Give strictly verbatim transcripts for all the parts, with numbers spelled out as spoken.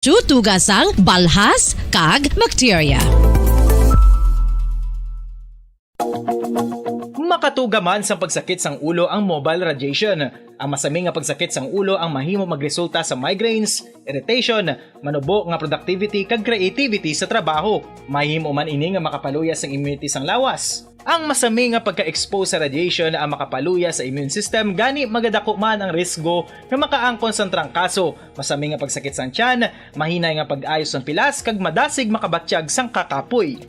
Tutuga sang balhas kag bakterya. Makatuga man sang pagsakit sang ulo ang mobile radiation. Ang masami nga pagsakit sang ulo ang mahimo magresulta sa migraines, irritation, manubo nga productivity kag creativity sa trabaho. Mahimo man ini nga makapaluya sang immunity sang lawas. Ang masami nga pagka-expose sa radiation ang makapaluya sa immune system, gani magadako man ang risgo nga makaangkon sang trangkaso, masami nga pagsakit sang tiyan, mahinay nga pag-ayo sang pilas, kag madasig makabatyag sang kakapoy.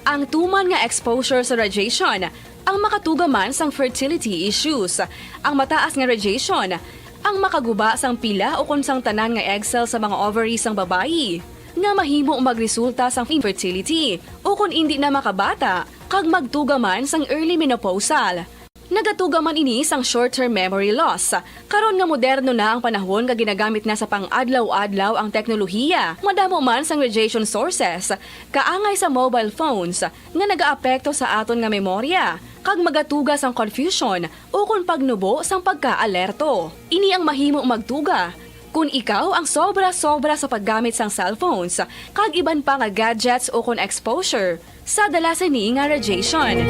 Ang tuman nga exposure sa radiation ang makatuga man sang fertility issues. Ang mataas nga radiation ang makaguba sang pila ukon sang tanan nga egg cell sa mga ovary sang babayi, nga mahimo magresulta sang infertility ukon indi na makabata, kag magtuga man sang early menopausal. Nagatuga man ini sang short-term memory loss. Karon nga moderno na ang panahon nga ginagamit na sa pang-adlaw-adlaw ang teknolohiya, madamo man sang radiation sources, kaangay sa mobile phones, nga nagaapekto sa aton nga memorya, kag magatuga sang confusion ukon pagnubo sang pagka-alerto. Ini ang mahimo magtuga kon ikaw ang sobra-sobra sa paggamit sang cellphones kag iban pa nga gadgets ukon exposure sa dala sini nga radiation.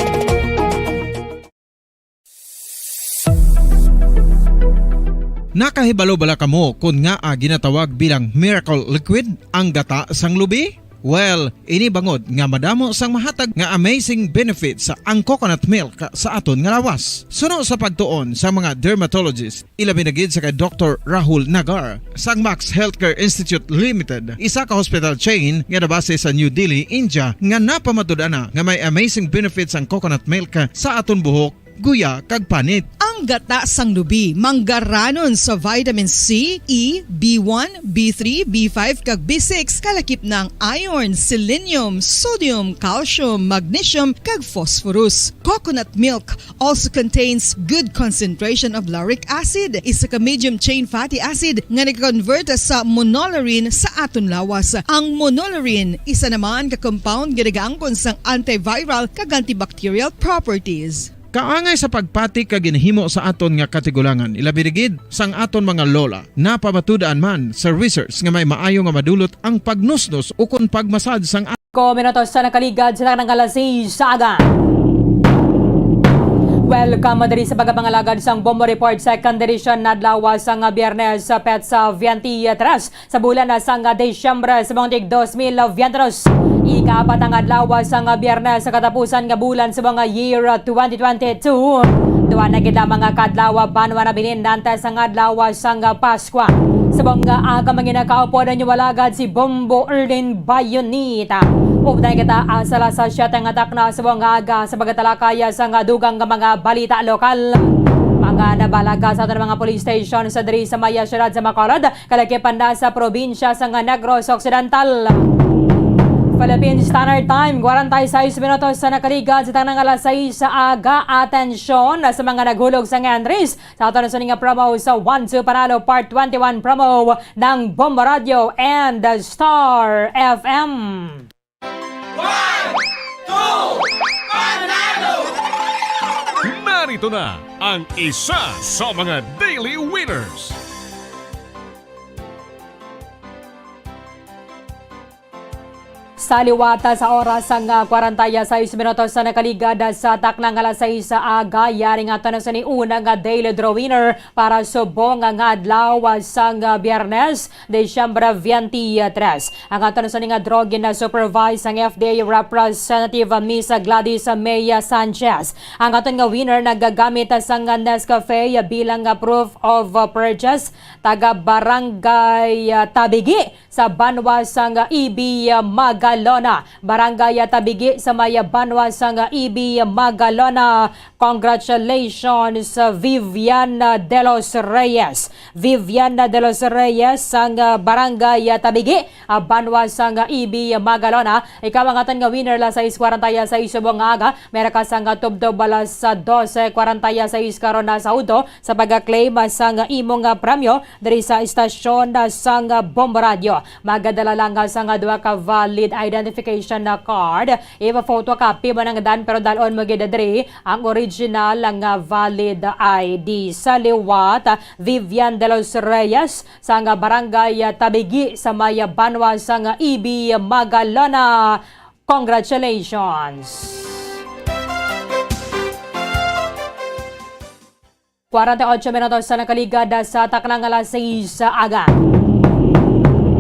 Nakahibalo bala kamo kon ngaa ginatawag bilang miracle liquid ang gata sang lubi? Well, ini bangod nga madamo sang mahatag nga amazing benefits ang coconut milk sa aton nga lawas. Suno sa pagtuon sa mga dermatologist, ilabi na gid sa kay Doktor Rahul Nagar sang Max Healthcare Institute Limited, isa ka hospital chain nga nabase sa New Delhi, India, nga napamatud-an na nga may amazing benefits ang coconut milk sa aton buhok, guya, kag panit. Ang gata sang lubi manggaranon sa vitamin C, E, B one, B three, B five, kag B six, kalakip na ang iron, selenium, sodium, calcium, magnesium, kag phosphorus. Coconut milk also contains good concentration of lauric acid, isa ka medium chain fatty acid nga nag-convert sa monolaurin sa aton lawas. Ang monolaurin isa naman ka compound nga nagaangkon sang antiviral kag antibacterial properties. Kaangay sa pagpati kag ginhimo sa aton nga katigulangan, ilabi na gid sang aton mga lola, napamatud-an man sa research nga may maayo nga madulot ang pagnusnos ukon pagmasad sang Ko minutos sa nakaligad sa tanang alas sais sa aga. Welcome diri sa pagkapangalagad sang Bombo Report, second edition, adlaw sang Biyernes, petsa twenty-three sa bulan sang Disyembre sa mga tig dos mil veintitrés. Ikaapat ang adlaw sang Biyernes sa katapusan nga bulan sa mga year twenty twenty-two. Duha na gid lamang nga ka adlaw, banwa nabilin, antes ang adlaw sang Paskwa. Sa mga aga, mga nakaupod, ang inyong alagad si Bombo Erlin Bayonita. Updan kita asa alas siyete nga takna sa mga aga sa pagtalakay sang dugang nga mga balita lokal. Mga nabalaga sa aton mga police station sa diri sa maya siyudad sa Bacolod, kalakip na sa probinsya sang Negros Occidental. Philippine Standard Time, kwarenta y seis minutos sa nakaligad sa tanang alas sais sa aga. Atensyon sa mga naghulog sang entries sa aton sini nga promo sa One Two Panalo Part twenty-one promo ng Bombo Radio and Star F M. One, two, Panalo! Narito na ang isa sa mga daily winners. Sa liwat sa oras nga kwarenta y seis minutos sa nakaligad sa taknang alas sais sa aga, yari nga tanan sa niuna nga daily draw winner para subong nga adlaw sang Biyernes, Disyembre twenty-three. Ang aton sa nga draw gina-supervise sang F D A Representative Miss Gladys Maya Sanchez. Ang aton nga winner nagagamit sang Nescafe bilang proof of purchase, taga Barangay Tabigi sa banwa sang E B Magalona. Barangay Tabigi sa may banwa sang E B Magalona. Congratulations, Vivian De Los Reyes. Vivian De Los Reyes sang Barangay Tabigi, banwa sang E B Magalona. Ikaw ang aton nga winner alas sais kwarenta y seis subong nga aga. Meron ka sang tubtob alas dose kwarenta y seis karon na sa udto sa pagka-claim sang imong premyo diri sa istasyon sang Bombo Radio. Magadala lang sang duha ka valid identification na card. Iba photocopy man ang dan, pero dalon mo gid diri ang original nga valid I D. Sa liwat, Vivian de los Reyes, sa nga barangay Tabigi sa may banwa sa nga E B Magalona. Congratulations! Kwarenta y ocho minutos sa nakaligad sa taknang alas sais sa aga.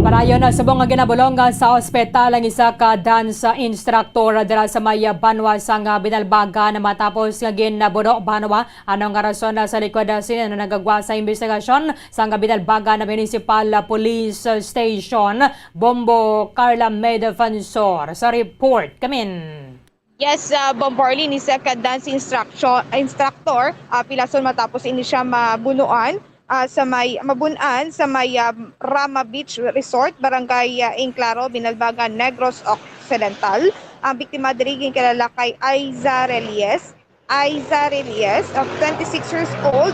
Padayon na subong nga ginabulong sa ospital ang isa ka dance instructor dira sa may banwa sang Binalbagan matapos nga ginabuno banwa. Ano nga rason na sa likod sini na nagagwa sa investigasyon sang Binalbagan Municipal Police Station? Bombo Carla May Defensor sa report. Kamin. Yes, uh, Bombo Arlene, isa ka dance instruction, instructor, uh, pilason matapos ini siya mabunuan, uh, sa may, mabunan sa may, uh, Rama Beach Resort, Barangay, uh, Enclaro, Binalbagan, Negros Occidental. Ang biktima diri ginkilala kay Aiza Relies, Aiza Relies, of twenty-six years old.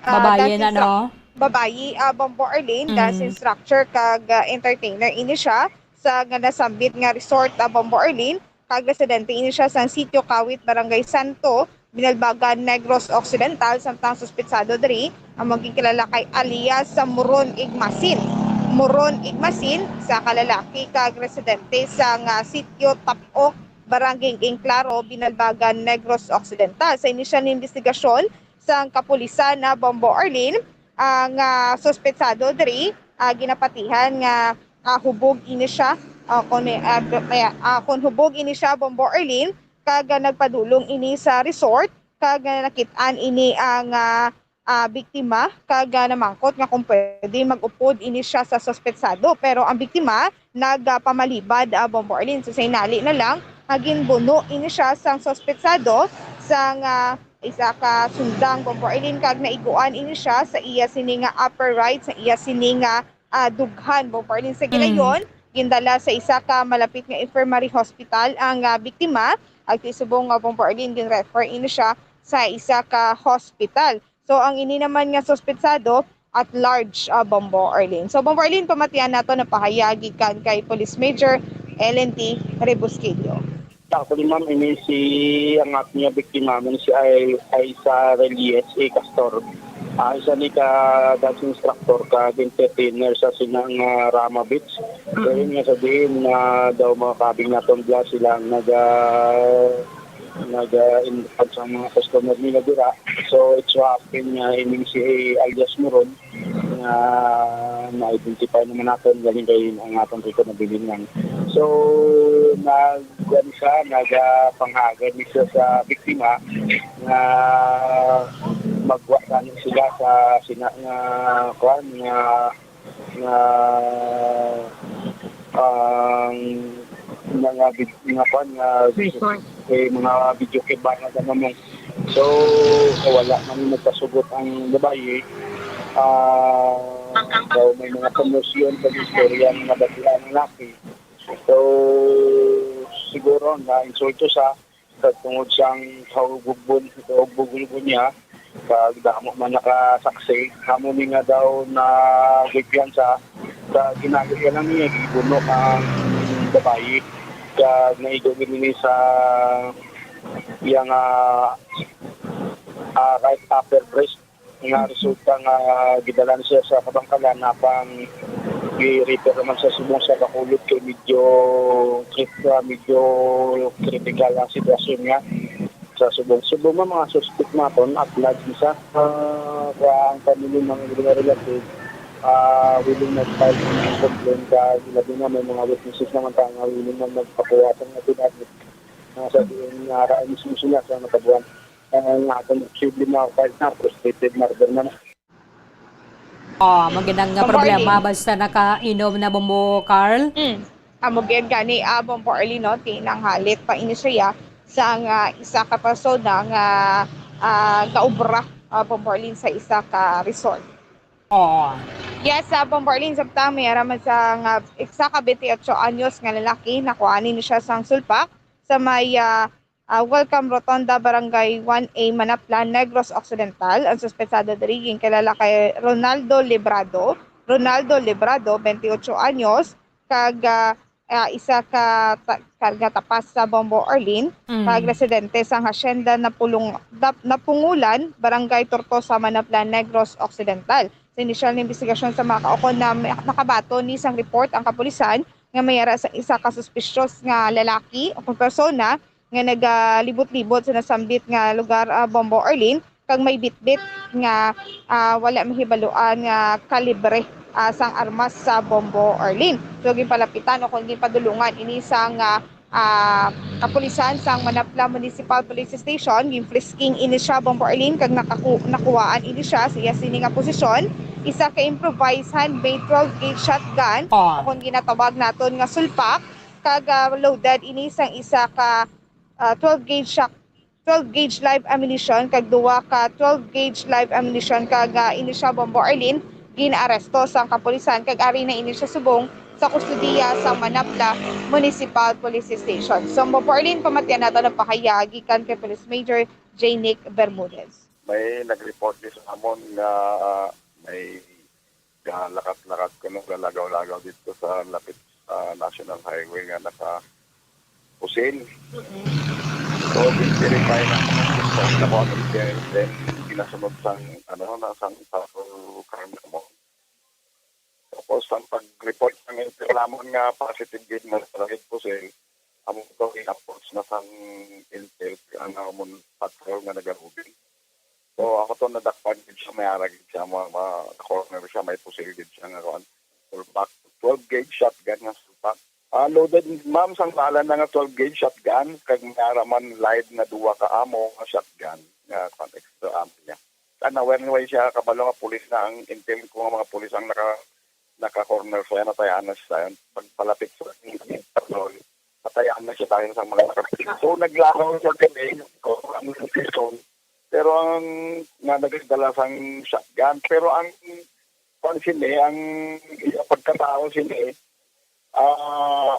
Uh, Babayi dance na, instru-, no? Babayi, uh, Bombo Arlene, dance, mm, instructor kag, uh, entertainer ini siya sa nga nasambit nga resort, uh, Bombo Arlene. Kag residente ini siya sa Sitio Kawit, Barangay Santo, Binalbagan, Negros Occidental, samtang suspetsado diri amo ang ginkilala kay alias sa Moron Igmasin. Moron Igmasin, sa kalalaki kag residente sa nga Sitio Tapok, Barangay Enclaro, Binalbagan, Negros Occidental. Sa inisyal nga investigasyon sang kapulisan na Bombo Arlene, ang, ah, suspetsado diri, ah, ginapatihan nga, ah, hubog ini siya, ah, kun, ah, b-, may, ah, kun hubog ini siya, Bombo Arlene, kag, ah, nagpadulong ini sa resort, kag, ah, nakit-an ini ang, ah, ah, biktima, kag, ah, namangkot nga kung pwede mag-upod ini siya sa suspetsado. Pero ang biktima nagapamalibad, ah, Bombo Arlene. So, sa inali na lang, ah, ginbuno ini siya sang suspetsado sang, ah, isa ka sundang, Bombo Arlene, kag naiguan ini siya sa iya sini nga upper right, sa iya sini nga, ah, dughan, Bombo Arlene. Sa, mm, gilayon, gindala sa isa ka malapit nga infirmary hospital ang, ah, biktima. Agto subong nga, Bombo Arlene, gin-refer ini siya sa isa ka hospital. So, ang ini naman nga suspetsado at large, ah, Bombo Arlene. So, Bombo Arlene, pamatian nato na pahayag gikan kay Police Major L N T Rebusquillo. Ako ni ma'am, ini si, ang aking biktima, man si Ai-, Aiza Relies A. Castor. Ah, isa ni ka dance instructor kag entertainer sa sinang, ah, Rama Beach. So, mm, yun nga sa diin na daw mga kabing naton bla sila nag, ah, nag, ah, invite sa mga customer nila dira. So, it's happened nga ining si alias Moron nga na-identify naman naton galing kay ang atong record na bilingan. So, nag, kuwan siya, nagapanghagan ni siya sa biktima nga magwa gani sila sa sina-, nga, kuwan, nga nga ang mga vid-, nga kwan nga resort, eh, mga video kay bana sa mamang. So, wala man nagpasugot ang babayi. Ah, so, may mga pamosyon sa istorya nga nabatian ang laki. So, siguro na insulto sa sa tungod sang kahugbog-, kahugbog-hugbog niya, kag damo man nakasaksi, amo ni nga daw na gigyan sa, sa ginagawa lang niya, gibuno ang babayi, kag naigo gid ni sa iya nga, ah, right upper breast. Nga resulta nga gidala na siya sa kabangkalan, apang gi-refer naman sa subong sa Bacolod kay medyo crit-, ah, medyo critical ang sitwasyon niya. Sa subong, subong nga mga suspect naton, at large ni siya, ah, sa ang family ng mga relative, ah, willing mag-file ng complaint, kag labi na may mga witnesses naman ta nga willing na magpakuha sa mga pinatid. Nga sa diin nga ara mismo sila sa nakabuan. Ang atong posible na fight na, frustrated murder na. Oh, magandang nga problema basta nakainom na, Bombo Carl. Mm. Amo gyud gani, ah, Bombo Arlene, no? Tinanghalit pa ini siya sa nga isa ka persona nga, ah, gaobra, ah, Bombo Arlene, sa isa ka resort. Oo. Yes, ah, Bombo Arlene, samtang may ara man sa nga isa ka twenty-eight anyos nga lalaki, nakuha ni siya sang sulpak sa may, ah, ah, Welcome Rotonda, Barangay one A, Manapla, Negros Occidental. Ang suspetsado diri ginkilala kay Ronaldo Librado. Ronaldo Librado, twenty-eight anyos, kag, ah, ah, isa ka ta-, ka-, nga tapas sa Bombo Arlene, Mm. kag residente sang Hacienda Napulong-, Nap-, Napungulan, Barangay Tortosa, Manapla, Negros Occidental. Sa inisyal nga imbestigasyon sa mga kaukon na may, nakabaton ni sang report ang kapulisan nga may ara sa isa ka suspicious nga lalaki o kung persona nga nagalibot-libot sa nasambit nga lugar, ah, Bombo Arlene, kag may bitbit nga, ah, wala mahibaluan nga kalibre, ah, sang armas sa Bombo Arlene. So, ginpalapitan o kung ginpadulungan ini sang, ah, ah, kapulisan sang Manapla Municipal Police Station, ginfrisking ini siya, Bombo Arlene, kag nakaku-, nakuhaan ini siya sa iya sini nga posisyon, isa ka improvised handmade twelve gauge shotgun, Ah. o kung ginatawag naton nga sulpak, kag, ah, loaded ini sang isa ka, ah, twelve gauge shot-, twelve gauge live ammunition kag duwa ka twelve gauge live ammunition, kag, ah, ini siya, Bombo Arlene, gin-aresto sang kapulisan kag ari na ini siya subong sa kustodiya sa Manapla Municipal Police Station. So, Bombo Arlene, pamatian nato ang pahayag gikan kay Police Major J Nick Bermudez. May nag-report ni sa amon nga, ah, may galakat-lakat kuno, galagaw-lagaw dito sa lapit sa National Highway nga naka-pusil. Mm-mm. So, verify na kung ano ang details, then ginasunod sang, ano, na sang patrol car mo. Tapos, ang pag-report ng intel namon nga positive gid na sa pusil, amo to in-approach na sang intel ang amon patrol nga nagarugin. So, ako to nadakpan gid siya, may ara gid siya, ma-, ma-, corner siya, may pusil gid siya nga kuan, full pack, twelve gauge shotgun nga full pack. Ah, loaded, ma'am, sang bala na nga twelve gauge shotgun, kag may ara man live nga duwa ka ammo nga shotgun, nga kuan, extra ammo niya. Tan-awa, way siya kabalo nga pulis na, ang intel ko nga mga pulis ang naka-, naka-corner siya, natayaan na siya. Pagpalapit sa patrol, natayaan na siya dahil sa mga naka-, so, naglakaw siya kami, ko, ang station. Pero ang, nga nagdala sang shotgun. Pero ang, kuwan sini, ang iya pagkatao sini, ah,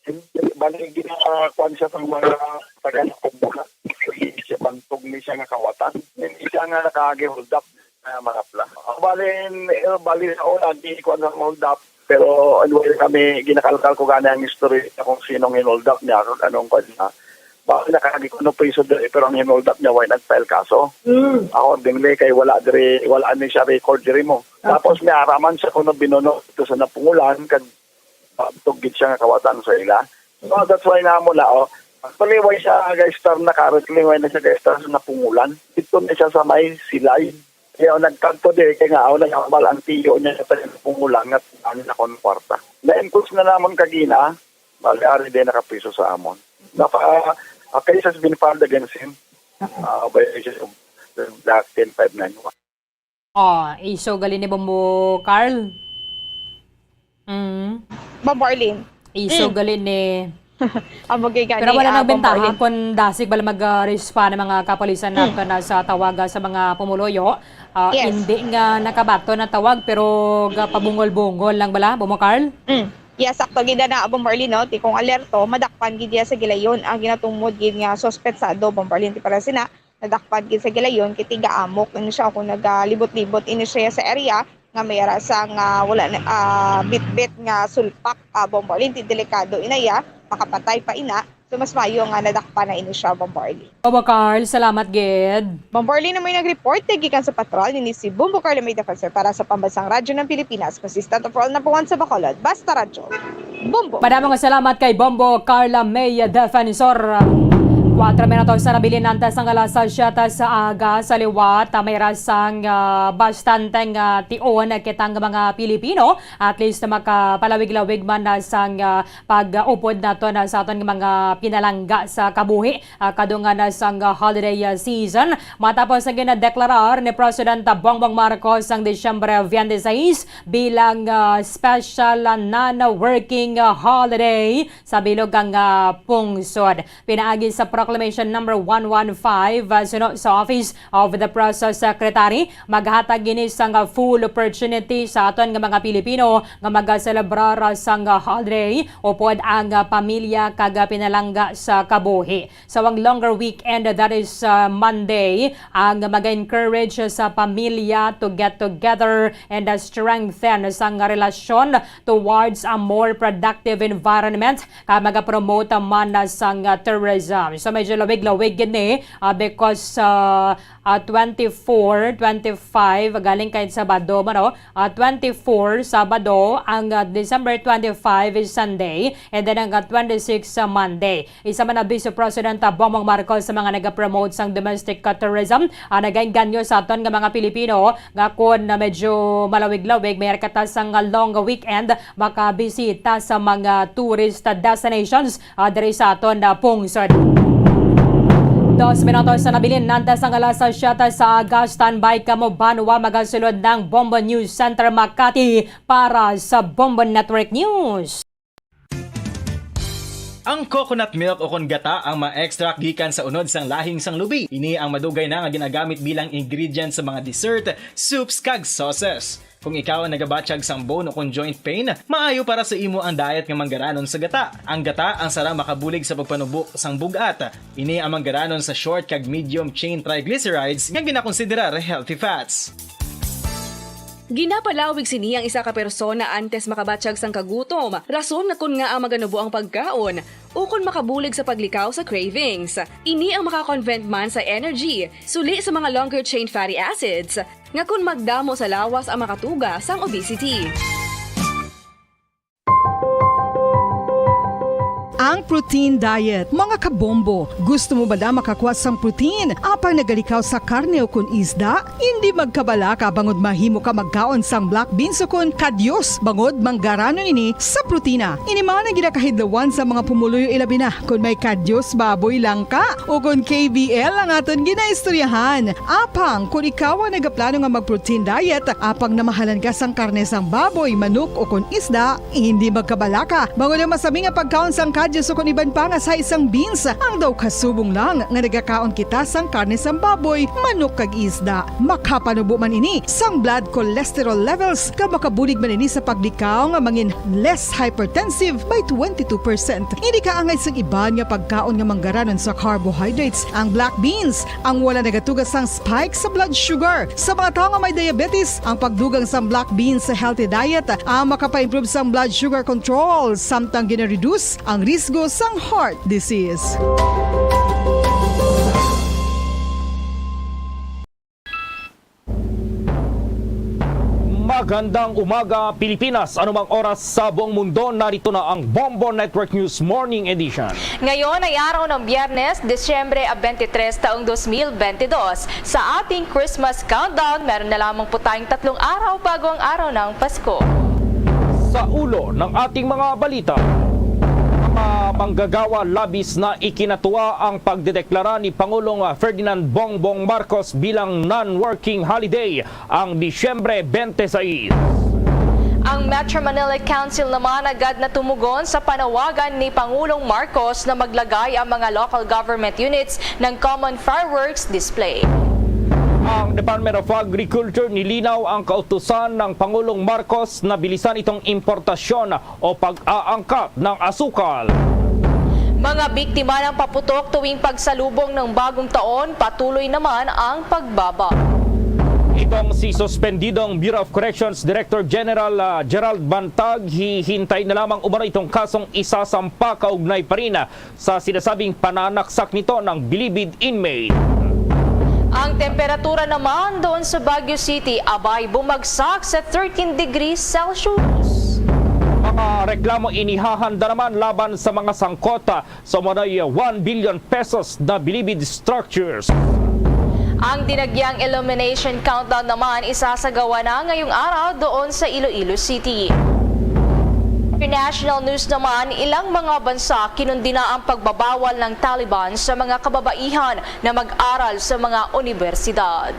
hindi, bali, ginakuwan siya sa mga taga Napungulan. Siya bantog ni siya nga kawatan. Hindi siya nga nakaagi hold up na Manapla. Ah, bali, eh, bali sa una, di kuwan sa hold up. Pero anyway, kami, ginakalkal ko gani ang history kung sinong hinold up niya, kung anong kuwan niya. Bali, nakaagi ko no priso diri, pero ang hinold up niya, way nag-file kaso. Mm. Accordingly, kay wala diri, wala ni siya record diri mo. Okay. Tapos, may araman siya kuno binuno ito sa Napungulan, kag bantog gid siya nga kawatan sa ila. So, that's why namo na, oh. Actually, way siya ga-start na currently, way na siya ga-start sa Napungulan. Dito na siya sa may Silay. Kaya, oh, nagkadto di, kaya nga, oh, nag-ambal ang tiyo niya sa Napungulan, nga ano na kon kwarta. Na-enforce na namon kagina, bali, ari din nakapriso sa amon. Napa, a case has been filed against him. Ah, violation of the Act ten five nine one. Oh, iso gali ni Bombo Carl. Mm. Bombo Arlene. Iso Mm. gali ni Amo gid gani, Pero wala ah, nang Bombo bentaha Arlene. Kung dasig bala mag-respond ang mga kapulisan Mm. nato na sa tawaga sa mga pumuluyo. Ah, Yes. hindi nga nakabaton ang tawag, pero ga-, pabungol-bungol lang bala, Bombo Carl? Mm. Yes, sakto gid na, Bombo Arlene, no? Ti kung alerto, madakpan gid iya sa gilayon ang ginatumod gid nga suspetsado, Bombo Arlene, ti para sina, nadakpan gid sa gilayon kay tigaamok ini siya kung nagalibot-libot ini siya sa area nga may ara sa nga wala na, ah, bitbit nga sulpak, ah, Bombo Arlene, ti delikado ina iya, makapatay pa ina. So, mas mayo nga nadakpan na ini siya, Bombo Arlene. Bombo Carl, salamat gid. Bombo Arlene na may nag-report, gikan sa patrol, ini si Bombo Carl, may defensor para sa Pambansang Radyo ng Pilipinas, consistent of all number one sa Bacolod. Basta Radyo. Bombo. Madamo nga salamat kay Bombo Carla May Defensor. Kuwatro minutos sa nabilin antes ang alas siyete sa aga sa liwat. Ah, may rasang, ah, bastante nga tion kitang mga Pilipino. At least makapalawig-lawig man na sang, ah, pag-upod nato na sa aton nga mga pinalangga sa kabuhi. Ah, kadungan na sang, ah, holiday, ah, season. Matapos ang ginadeklarar ni President Bongbong Marcos ang Disyembre twenty-six bilang, ah, special, ah, non-working, ah, holiday sa bilog nga, ah, pungsod. Pinaagi sa Proclamation number one one five, uh, suno sa Office of the Press Secretary, maghatag ini sang full opportunity sa aton nga mga Pilipino nga magaselebrar sang holiday upod ang, uh, pamilya kag pinalangga sa kabuhi. So, ang longer weekend, that is, uh, Monday, ang mag-encourage sa pamilya to get together and, uh, strengthen sang relasyon towards a more productive environment kag magapromote man na sang, ah, tourism. So, medyo lawig-lawig gid ni, ah, because, ah, ah, twenty-four, twenty-five, galing kay Sabado man, no? Ah, twenty-four, Sabado, ang, ah, December twenty-five is Sunday, and then ang, ah, twenty-six sa Monday. Isa man ang Vice President, ah, Bongbong Marcos sa mga nagapromote sang domestic, ah, tourism, ah, nagainganyo sa aton nga mga Pilipino nga kon na medyo malawig-lawig, may kita sang, ah, long weekend, makabisita sa mga tourist destinations, ah, diri sa aton, ah, pungsod. Dos minutos na nabilin antes ang alas siyete sa aga. Standby kamo, banwa, magasulod ng Bombo News Center Makati para sa Bombo Network News. Ang coconut milk o kon gata ang ma-extract gikan sa unod sang lahing sang lubi. Ini ang madugay na nga ginagamit bilang ingredient sa mga dessert, soups, kag sauces. Kung ikaw ang nagabatyag sang bone o kon joint pain, maayo para sa imo ang diet nga manggaranon sa gata. Ang gata ang sarang makabulig sa pagpanubo sang bug-at. Ini ang manggaranon sa short kag medium chain triglycerides nga ginakonsiderar healthy fats. Ginapalawig sini ang isa ka persona antes makabatyag sang kagutom, rason nga kon ngaa maganubo ang pagkaon, ukon makabulig sa paglikaw sa cravings. Ini ang makakonvert man sa energy, suli sa mga longer chain fatty acids, nga kon magdamo sa lawas ang makatuga sang obesity. Ang protein diet, mga kabombo. Gusto mo bala makakuha sang protein apang nagalikaw sa karne ukon isda? Indi magkabalaka bangod mahimo ka magkaon sang black beans ukon kadyos bangod manggaranon ini sa protina. Ini man ang ginakahidlawan sa mga pumuluyo, ilabi na kon may kadyos baboy lang ka. Ukon K B L ang aton ginaistoryahan. Apang, kon ikaw ang nagaplano nga mag-protein diet, apang namahalan ka sang karne sang baboy, manok, ukon isda, hindi magkabalaka. Bangod ang masami nga pagkaon sang kadyos ukon iban pa nga sa isang beans, ang daw kasubong lang nga nagakaon kita sang karne sang baboy, manok, kag isda. Makapanubo man ini sang blood cholesterol levels, kag makabulig man ini sa paglikaw nga mangin less hypertensive by twenty-two percent. Hindi kaangay sang iban nga pagkaon nga manggaranon sa carbohydrates, ang black beans, ang wala nagatuga sang spike sa blood sugar. Sa mga tawo nga may diabetes, ang pagdugang sang black beans sa healthy diet ang makapa-improve sang blood sugar control, samtang gina-reduce ang risgo sang heart disease. Magandang umaga, Pilipinas. Anumang oras sa buong mundo, narito na ang Bombo Network News Morning Edition. Ngayon ay araw ng Biyernes, Disyembre twenty-three, taong dos mil bente dos. Sa ating Christmas countdown, meron na lamang po tayong tatlong araw bago ang araw ng Pasko. Sa ulo ng ating mga balita, mga manggagawa, labis na ikinatuwa ang pagdedeklara ni Pangulong Ferdinand Bongbong Marcos bilang non-working holiday ang Disyembre twenty-six. Ang Metro Manila Council naman agad na tumugon sa panawagan ni Pangulong Marcos na maglagay ang mga local government units ng common fireworks display. Ang Department of Agriculture nilinaw ang kautusan ng Pangulong Marcos na bilisan itong importasyon o pag-aangkat ng asukal. Mga biktima ng paputok tuwing pagsalubong ng bagong taon, patuloy naman ang pagbaba. Itong si suspendidong Bureau of Corrections Director General, ah, Gerald Bantag, hihintay na lamang umano itong kasong isasampa kaugnay pa rin, ah, sa sinasabing pananaksak nito ng bilibid inmate. Ang temperatura naman doon sa Baguio City, abay, bumagsak sa thirteen degrees Celsius. Mga reklamo inihahanda naman laban sa mga sangkot, ah, sa umano'y one billion pesos na bilibid structures. Ang dinagyang illumination countdown naman isasagawa na ngayong araw doon sa Iloilo City. International news naman, ilang mga bansa kinundi na ang pagbabawal ng Taliban sa mga kababaihan na mag-aral sa mga unibersidad.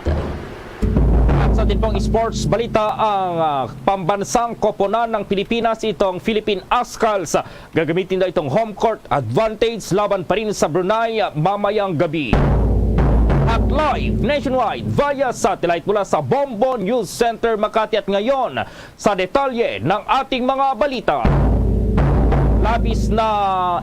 At sa Atin pang sports balita, ang ah, pambansang koponan ng Pilipinas, itong Philippine Ascals, gagamitin daw itong home court advantage laban pa rin sa Brunei mamayang gabi. At live nationwide via satellite mula sa Bombo News Center Makati. At ngayon, sa detalye ng ating mga balita. Labis na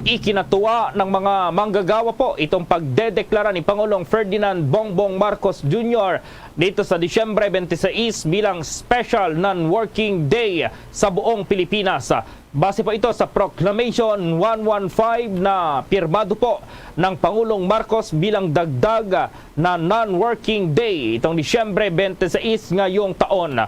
ikinatuwa ng mga manggagawa po itong pagdedeklara ni Pangulong Ferdinand Bongbong Marcos Junior dito sa Disyembre twenty-six bilang special non-working day sa buong Pilipinas. Base po ito sa Proclamation one one five na pirmado po ng Pangulong Marcos bilang dagdag na non-working day itong Disyembre twenty-six ngayong taon.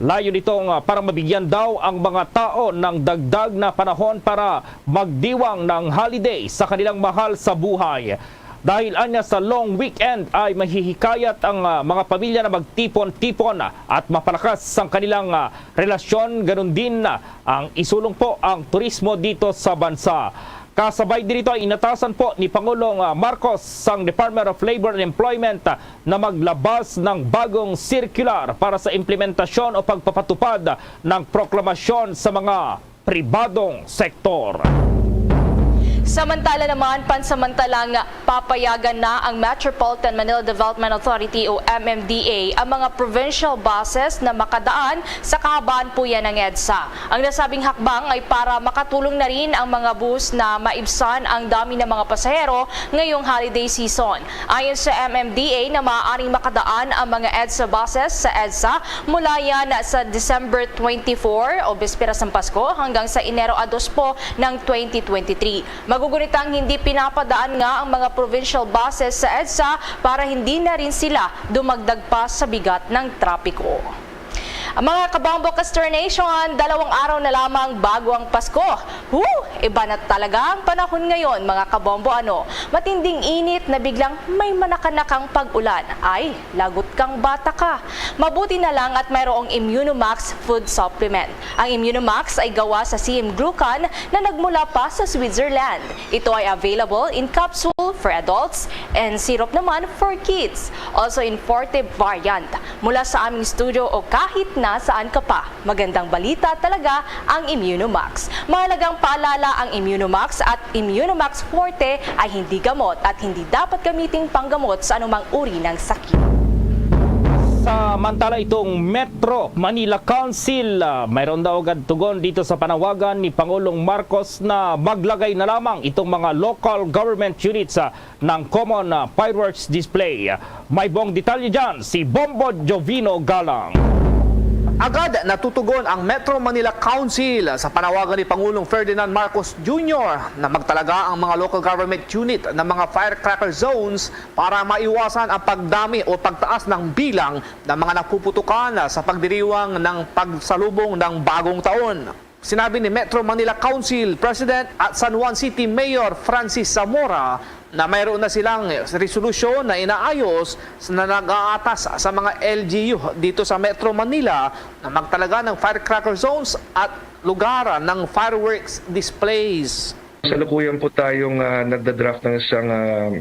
Layo nitong ah, para mabigyan daw ang mga tao ng dagdag na panahon para magdiwang ng holiday sa kanilang mahal sa buhay. Dahil anya sa long weekend ay mahihikayat ang ah, mga pamilya na magtipon-tipon at mapalakas ang kanilang ah, relasyon, ganun din ah, ang isulong po ang turismo dito sa bansa. Kasabay dito ay inatasan po ni Pangulong ah, Marcos ang Department of Labor and Employment ah, na maglabas ng bagong circular para sa implementasyon o pagpapatupad ng proklamasyon sa mga pribadong sektor. Samantala naman, pansamantalang papayagan na ang Metropolitan Manila Development Authority o M M D A ang mga provincial buses na makadaan sa kahabaan po yan ng EDSA. Ang nasabing hakbang ay para makatulong na rin ang mga bus na maibsan ang dami ng mga pasahero ngayong holiday season. Ayon sa M M D A na maaaring makadaan ang mga EDSA buses sa EDSA mula yan sa December twenty-four o Bisperas ng Pasko hanggang sa Enero a dos po ng twenty twenty-three. Magugunitang hindi pinapadaan nga ang mga provincial buses sa EDSA para hindi na rin sila dumagdag pa sa bigat ng trapiko. Ang mga Kabombo Castor Nation, dalawang araw na lamang bago ang Pasko. Woo! Iba na talaga ang panahon ngayon, mga Kabombo, ano? Matinding init na biglang may manakanakang pag-ulan. Ay, lagot kang bata ka. Mabuti na lang at mayroong Immunomax food supplement. Ang Immunomax ay gawa sa C M glucan na nagmula pa sa Switzerland. Ito ay available in capsule for adults and syrup naman for kids. Also in forte variant. Mula sa aming studio o kahit nasaan ka pa, magandang balita talaga ang Immunomax. Mahalagang paalala, ang Immunomax at Immunomax Forte ay hindi gamot at hindi dapat gamiting panggamot sa anumang uri ng sakit. Samantala, itong Metro Manila Council, ah, mayroon daw agad tugon dito sa panawagan ni Pangulong Marcos na maglagay na lamang itong mga local government units ah, ng common ah, fireworks display. May buong detalye dyan si Bombo Jovino Galang. Agad natutugon ang Metro Manila Council sa panawagan ni Pangulong Ferdinand Marcos Junior na magtalaga ang mga local government unit ng mga firecracker zones para maiwasan ang pagdami o pagtaas ng bilang ng mga napuputukan sa pagdiriwang ng pagsalubong ng bagong taon. Sinabi ni Metro Manila Council President at San Juan City Mayor Francis Zamora na mayroon na silang resolusyon na inaayos na nag-aatas sa mga L G U dito sa Metro Manila na magtalaga ng firecracker zones at lugar ng fireworks displays. Salukuyan po tayong ah, nagda-draft ng isang ah,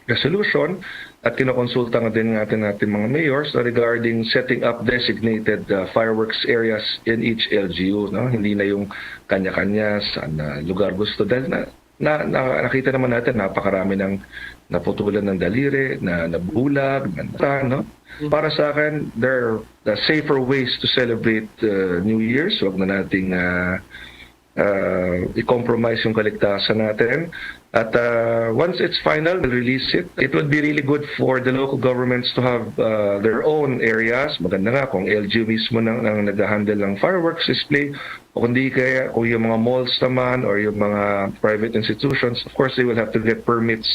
resolution at kinokonsulta nga din natin natin mga mayors regarding setting up designated ah, fireworks areas in each L G U. No? Hindi na yung kanya-kanya sa na lugar gusto dahil na, na, na- nakita naman natin napakarami ng naputulan ng daliri, na nabulag, na, no? Para sa akin, there are uh, safer ways to celebrate uh, New Year's. Huwag na nating uh, uh, i-compromise yung kaligtasan natin. At uh, once it's final, we'll release it. It would be really good for the local governments to have uh, their own areas. Maganda nga kung L G U mismo nang, nang nag-handle ng fireworks display. O kundi kaya kung yung mga malls naman or yung mga private institutions, of course, they will have to get permits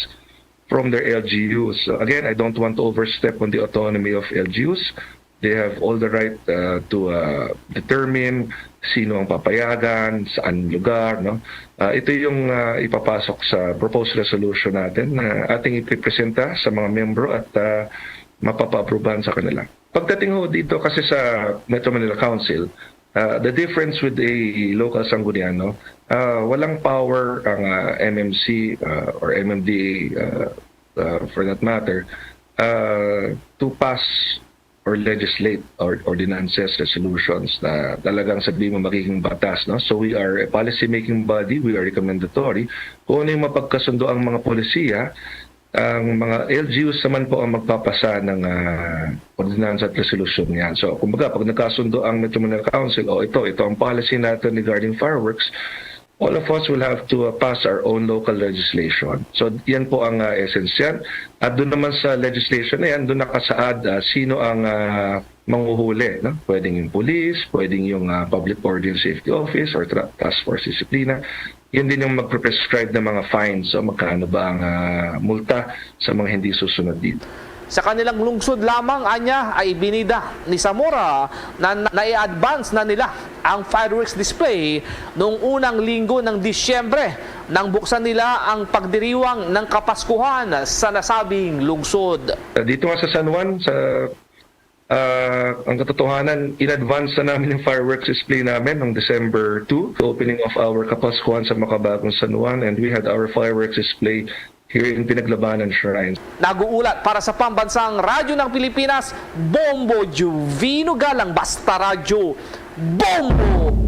from their L G Us. So again, I don't want to overstep on the autonomy of L G Us. They have all the right uh, to uh, determine sino ang papayagan, saan lugar. No? Uh, ito yung uh, ipapasok sa proposed resolution natin na ating ipipresenta sa mga membro at uh, mapapa-approvehan sa kanila. Pagdating ho dito kasi sa Metro Manila Council, uh, the difference with a local Sangguniang, uh, walang power ang uh, M M C uh, or M M D A uh, uh, for that matter uh, to pass or legislate or ordinances, resolutions na talagang sabi mo magiging batas, no? So we are a policy-making body, we are recommendatory. Kung ano yung mapagkasundo ang mga polisiya, ang mga L G Us naman po ang magpapasa ng ah, ordinansa at resolusyon niyan. So, kumbaga, pag nagkasundo ang Metro Manila Council, o ito, ito ang policy natin regarding fireworks, all of us will have to uh, pass our own local legislation. So, yan po ang uh, essence yan. At doon naman sa legislation na yan, doon nakasaad uh, sino ang uh, manghuhuli. No? Pwedeng yung police, pwedeng yung uh, Public Order and Safety Office or tra- Task Force Disiplina. Yun din yung magprescribe ng mga fines o magkano ba ang uh, multa sa mga hindi susunod dito. Sa kanilang lungsod lamang, anya, ay ibinida ni Zamora na na- nai-advance na nila ang fireworks display noong unang linggo ng Disyembre nang buksan nila ang pagdiriwang ng Kapaskuhan sa nasabing lungsod. Dito nga sa San Juan, sa ah, ang katotohanan, in-advance na namin yung fireworks display namin noong December two, the opening of our Kapaskuhan sa Makabagong San Juan, and we had our fireworks display here in Pinaglabanan Shrine. Nag-uulat para sa Pambansang Radyo ng Pilipinas, Bombo Juvino Galang, Basta Radyo, Bombo!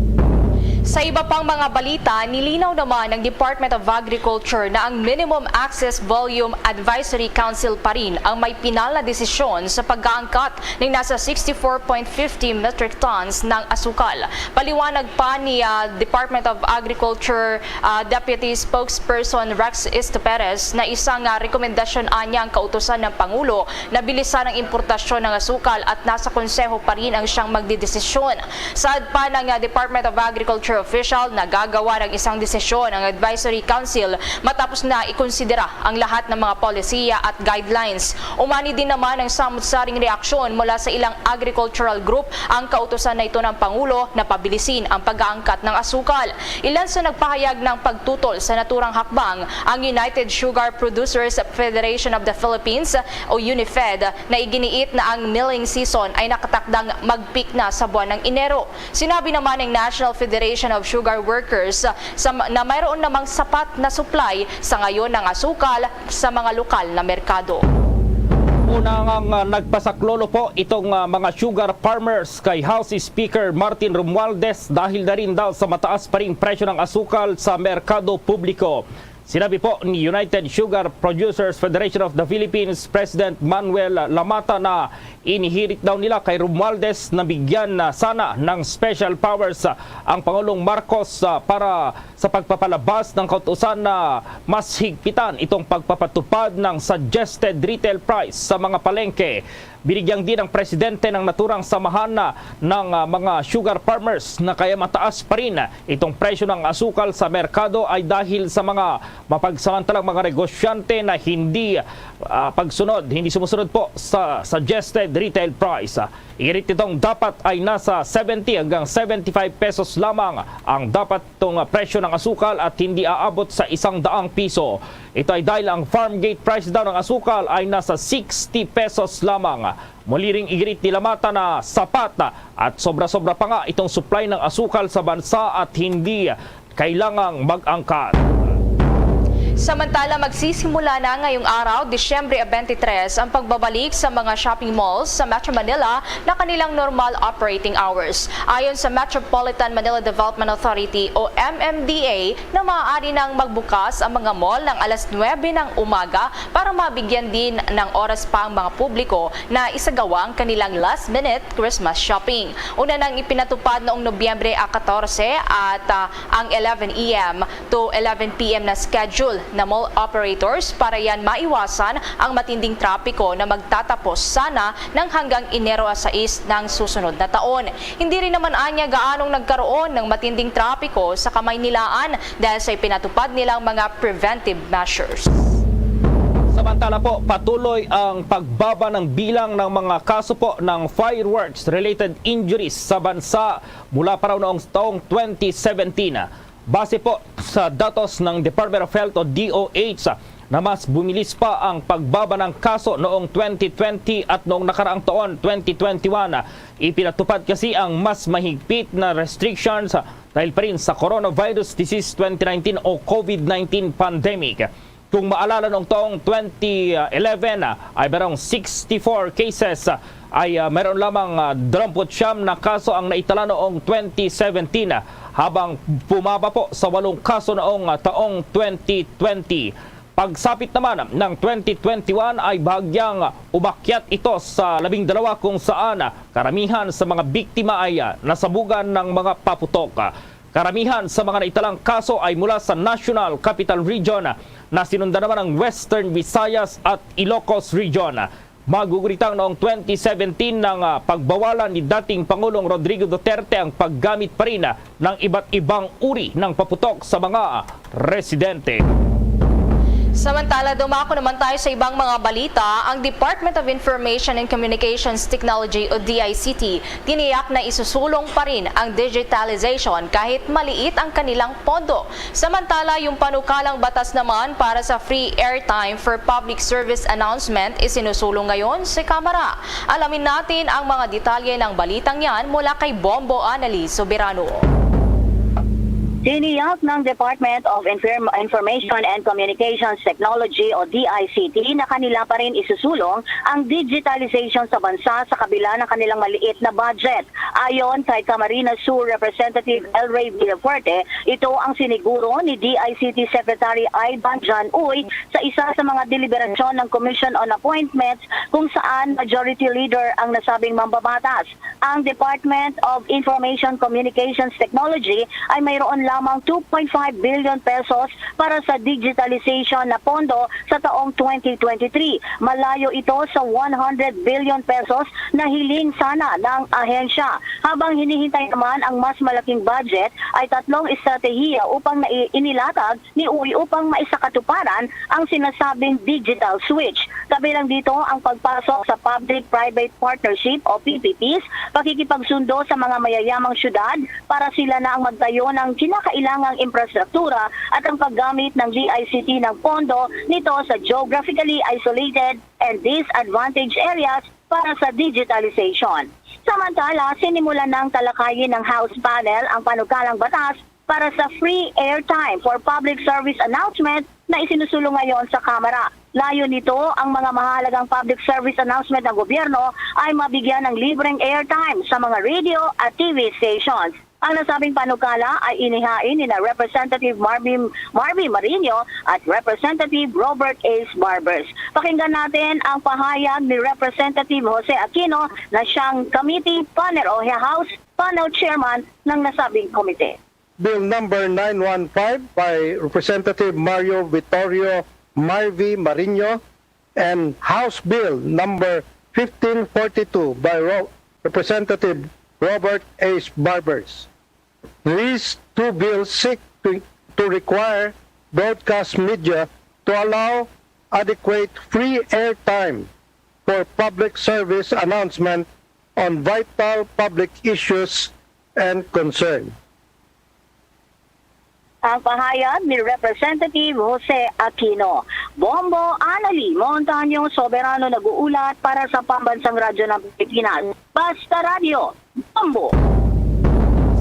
Sa iba pang mga balita, nilinaw naman ng Department of Agriculture na ang Minimum Access Volume Advisory Council pa rin ang may pinal na desisyon sa pag-aangkat ng nasa sixty-four point fifty metric tons ng asukal. Paliwanag pa ni ah, Department of Agriculture ah, Deputy Spokesperson Rex Esteperes na isang ah, rekomendasyon anya ang kautusan ng Pangulo na bilisan ang importasyon ng asukal at nasa konseho pa rin ang siyang magdidesisyon. Saad pa ng ah, Department of Agriculture official, nagagawa ng isang desisyon ang Advisory Council matapos na ikonsidera ang lahat ng mga polisiya at guidelines. Umani din naman ang samot-saring reaksyon mula sa ilang agricultural group ang kautusan na ito ng Pangulo na pabilisin ang pag-aangkat ng asukal. Ilan sa nagpahayag ng pagtutol sa naturang hakbang ang United Sugar Producers Federation of the Philippines o UNIFED na iginiit na ang milling season ay nakatakdang mag-peak na sa buwan ng Enero. Sinabi naman ng National Federation of Sugar Workers sa, na mayroon namang sapat na supply sa ngayon ng asukal sa mga lokal na merkado. Una nga, nga nagpasaklolo po itong ah, mga sugar farmers kay House Speaker Martin Romualdez dahil na rin daw sa mataas pa ring presyo ng asukal sa merkado publiko. Sinabi po ni United Sugar Producers Federation of the Philippines President Manuel Lamata na inihirit daw nila kay Romualdez na bigyan na sana ng special powers ang Pangulong Marcos ah, para sa pagpapalabas ng kautusan na mas higpitan itong pagpapatupad ng suggested retail price sa mga palengke. Binigyan din ng presidente ng naturang samahan na ng ah, mga sugar farmers na kaya mataas pa rin itong presyo ng asukal sa merkado ay dahil sa mga mapagsamantalang mga negosyante na hindi ah, pagsunod, hindi sumusunod po sa suggested retail price. Irit itong dapat ay nasa seventy hanggang seventy-five pesos lamang ang dapat itong presyo ng asukal at hindi aabot sa isang daang piso. Ito ay dahil ang farm gate price daw ng asukal ay nasa sixty pesos lamang. Muli ring igirit ni Lamata na sapat at sobra-sobra pa nga itong supply ng asukal sa bansa at hindi kailangang mag-angkat. Samantala, magsisimula na ngayong araw, Disyembre twenty-three, ang pagbabalik sa mga shopping malls sa Metro Manila na kanilang normal operating hours. Ayon sa Metropolitan Manila Development Authority o M M D A na maaari nang magbukas ang mga mall ng alas nuwebe ng umaga para mabigyan din ng oras pa ang mga publiko na isagawa ang kanilang last-minute Christmas shopping. Una nang ipinatupad noong Nobyembre a katorse at ah, ang eleven A M to eleven P M na schedule na mall operators para yan maiwasan ang matinding trapiko na magtatapos sana ng hanggang Enero sais ng susunod na taon. Hindi rin naman anya gaanong nagkaroon ng matinding trapiko sa Kamaynilaan dahil sa ipinatupad nilang mga preventive measures. Samantala po, patuloy ang pagbaba ng bilang ng mga kaso po ng fireworks-related injuries sa bansa mula pa raw noong taong twenty seventeen. Base po sa datos ng Department of Health o D O H, na mas bumilis pa ang pagbaba ng kaso noong twenty twenty at noong nakaraang taon, twenty twenty-one. Ipinatupad kasi ang mas mahigpit na restrictions dahil pa rin sa coronavirus disease twenty nineteen o COVID nineteen pandemic. Kung maalala, noong taong twenty eleven ay merong sixty-four cases ay, ah, mayroon lamang, ah, dalawampu't siyam na kaso ang naitala noong twenty seventeen, ah, habang bumaba po sa walong kaso noong, ah, taong twenty twenty. Pagsapit naman ng twenty twenty-one ay bahagyang umakyat ito sa labing dalawa, kung saan, ah, karamihan sa mga biktima ay, ah, nasabugan ng mga paputok. Karamihan sa mga naitalang kaso ay mula sa National Capital Region, na sinundan naman ng Western Visayas at Ilocos Region. Maguguritang noong twenty seventeen nang, ah, pagbawalan ni dating Pangulong Rodrigo Duterte ang paggamit pa rin, ah, ng iba't ibang uri ng paputok sa mga residente. Samantala, dumako naman tayo sa ibang mga balita. Ang Department of Information and Communications Technology o D I C T tiniyak na isusulong pa rin ang digitalization kahit maliit ang kanilang pondo. Samantala, yung panukalang batas naman para sa free airtime for public service announcement isinusulong ngayon sa Kamara. Alamin natin ang mga detalye ng balitang yan mula kay Bombo Annalise Soberano. Tiniyak ng Department of Inform- Information and Communications Technology o D I C T na kanila pa rin isusulong ang digitalization sa bansa sa kabila ng kanilang maliit na budget. Ayon kay Camarines Sur Representative El Rey Villafuerte, ito ang siniguro ni D I C T Secretary Ivan John Uy sa isa sa mga deliberasyon ng Commission on Appointments, kung saan majority leader ang nasabing mambabatas. Ang Department of Information Communications Technology ay mayroon lamang two point five billion pesos para sa digitalization na pondo sa taong twenty twenty-three. Malayo ito sa one hundred billion pesos na hiling sana ng ahensya. Habang hinihintay naman ang mas malaking budget, ay tatlong estratehiya upang nai- inilatag ni Uy upang maisakatuparan ang sinasabing digital switch. Kabilang dito ang pagpasok sa public-private partnership o P P Ps, pakikipagsundo sa mga mayayamang syudad para sila na ang magtayo ng kinakailangang infrastruktura at ang paggamit ng D I C T ng pondo nito sa geographically isolated and disadvantaged areas para sa digitalization. Samantala, sinimulan ng talakayin ng House panel ang panukalang batas para sa free airtime for public service announcement na isinusulong ngayon sa Kamara. Layo nito, ang mga mahalagang public service announcement ng gobyerno ay mabigyan ng libreng airtime sa mga radio at T V stations. Ang nasabing panukala ay inihain nina Representative Marvin, Marvin Marinho at Representative Robert Ace Barbers. Pakinggan natin ang pahayag ni Representative Jose Aquino na siyang committee panel o House panel chairman ng nasabing komite. Bill number nine one five by Representative Mario Vittorio Marvin Marinho and House Bill number fifteen forty-two by Ro-, Representative Robert Ace Barbers. These two bills seek to, to require broadcast media to allow adequate free airtime for public service announcement on vital public issues and concern. Ang pahayag ni Representative Jose Aquino. Bombo Anali Montaño Soberano nag-uulat para sa Pambansang Radyo ng Pilipinas, Basta Radyo, Bombo.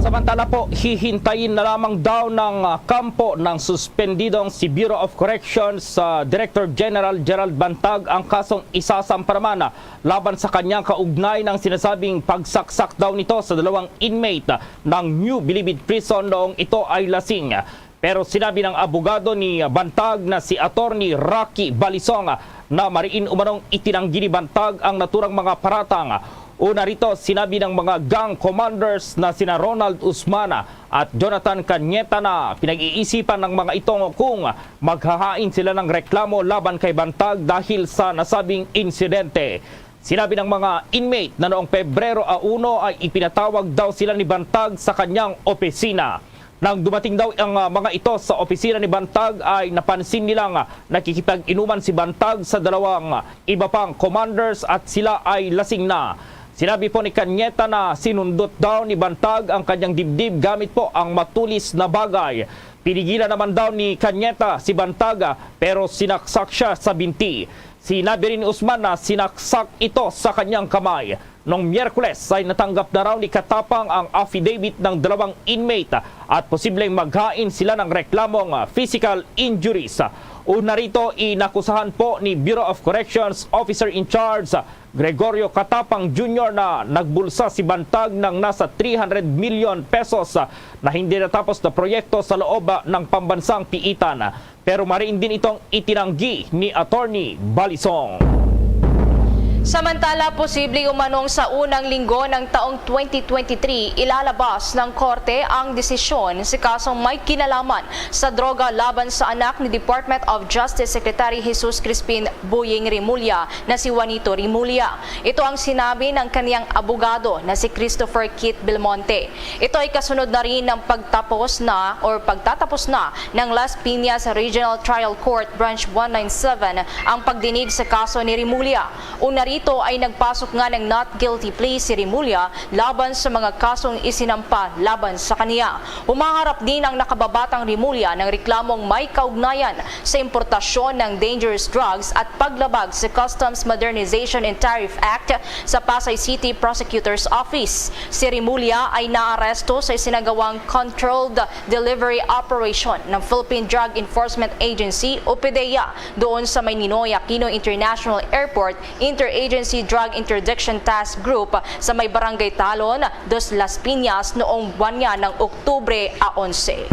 Samantala po, hihintayin na lamang daw ng, ah, kampo ng suspendidong si Bureau of Corrections, ah, Director General Gerald Bantag ang kasong isasampa naman, ah, laban sa kanyang kaugnay ng sinasabing pagsaksak daw nito sa dalawang inmate ng New Bilibid Prison noong ito ay lasing. Pero sinabi ng abogado ni Bantag na si Attorney Rocky Balisong na mariin umanong itinanggi ni Bantag ang naturang mga paratang. Una rito, sinabi ng mga gang commanders na sina Ronald Usmana at Jonathan Cañeta na pinag-iisipan ng mga ito kung maghahain sila ng reklamo laban kay Bantag dahil sa nasabing insidente. Sinabi ng mga inmate na noong Pebrero a uno ay ipinatawag daw sila ni Bantag sa kanyang opisina. Nang dumating daw ang, ah, mga ito sa opisina ni Bantag, ay napansin nilang, ah, nakikipag-inuman si Bantag sa dalawang, ah, iba pang commanders at sila ay lasing na. Sinabi po ni Cañeta na sinundot daw ni Bantag ang kanyang dibdib gamit po ang matulis na bagay. Pinigilan naman daw ni Cañeta si Bantag, ah, pero sinaksak siya sa binti. Sinabi rin ni Usman na sinaksak ito sa kanyang kamay. Noong Miyerkules ay natanggap na raw ni Katapang ang affidavit ng dalawang inmate at posibleng maghain sila ng reklamong, ah, physical injuries. Una rito, inakusahan po ni Bureau of Corrections Officer in Charge Gregorio Catapang Junior na nagbulsa si Bantag ng nasa three hundred million pesos na hindi natapos na proyekto sa loob ng pambansang piitan. Pero mariin din itong itinanggi ni Attorney Balisong. Samantala, posible umanong sa unang linggo ng taong twenty twenty-three, ilalabas ng korte ang desisyon sa kasong may kinalaman sa droga laban sa anak ni Department of Justice Secretary Jesus Crispin Boying Remulla na si Juanito Remulla. Ito ang sinabi ng kaniyang abogado na si Christopher Kit Belmonte. Ito ay kasunod na rin ng pagtapos na or pagtatapos na ng Las Piñas Regional Trial Court Branch one nine seven ang pagdinig sa kaso ni Remulla. Una rito ay nagpasok nga ng not guilty plea si Remulla laban sa mga kasong isinampa laban sa kaniya. Humaharap din ang nakababatang Remulla ng reklamong may kaugnayan sa importasyon ng dangerous drugs at paglabag sa Customs Modernization and Tariff Act sa Pasay City Prosecutor's Office. Si Remulla ay naaresto sa isinagawang Controlled Delivery Operation ng Philippine Drug Enforcement Agency o PDEA doon sa may Ninoy Aquino International Airport Interagency Drug Interdiction Task Group sa may Barangay Talon, Dos Las Piñas noong buwan niya ng Oktubre a onse.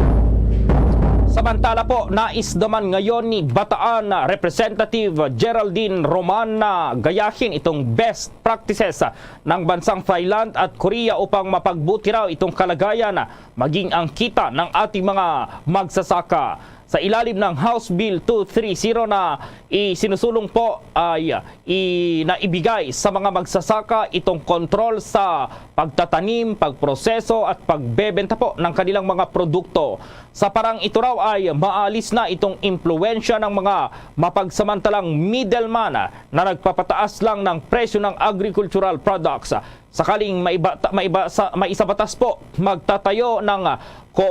Samantala po, nais naman ngayon ni Bataan Representative Geraldine Roman na gayahin itong best practices ng bansang Thailand at Korea upang mapagbuti raw itong kalagayan, maging ang kita ng ating mga magsasaka. Sa ilalim ng House Bill two three zero na isinusulong po ay i-, naibigay sa mga magsasaka itong kontrol sa pagtatanim, pagproseso at pagbebenta po ng kanilang mga produkto. Sa parang ito raw ay maalis na itong impluwensya ng mga mapagsamantalang middleman na nagpapataas lang ng presyo ng agricultural products. Sakaling maiba-, maiba-, sa, maisabatas po, magtatayo ng, ah, ko,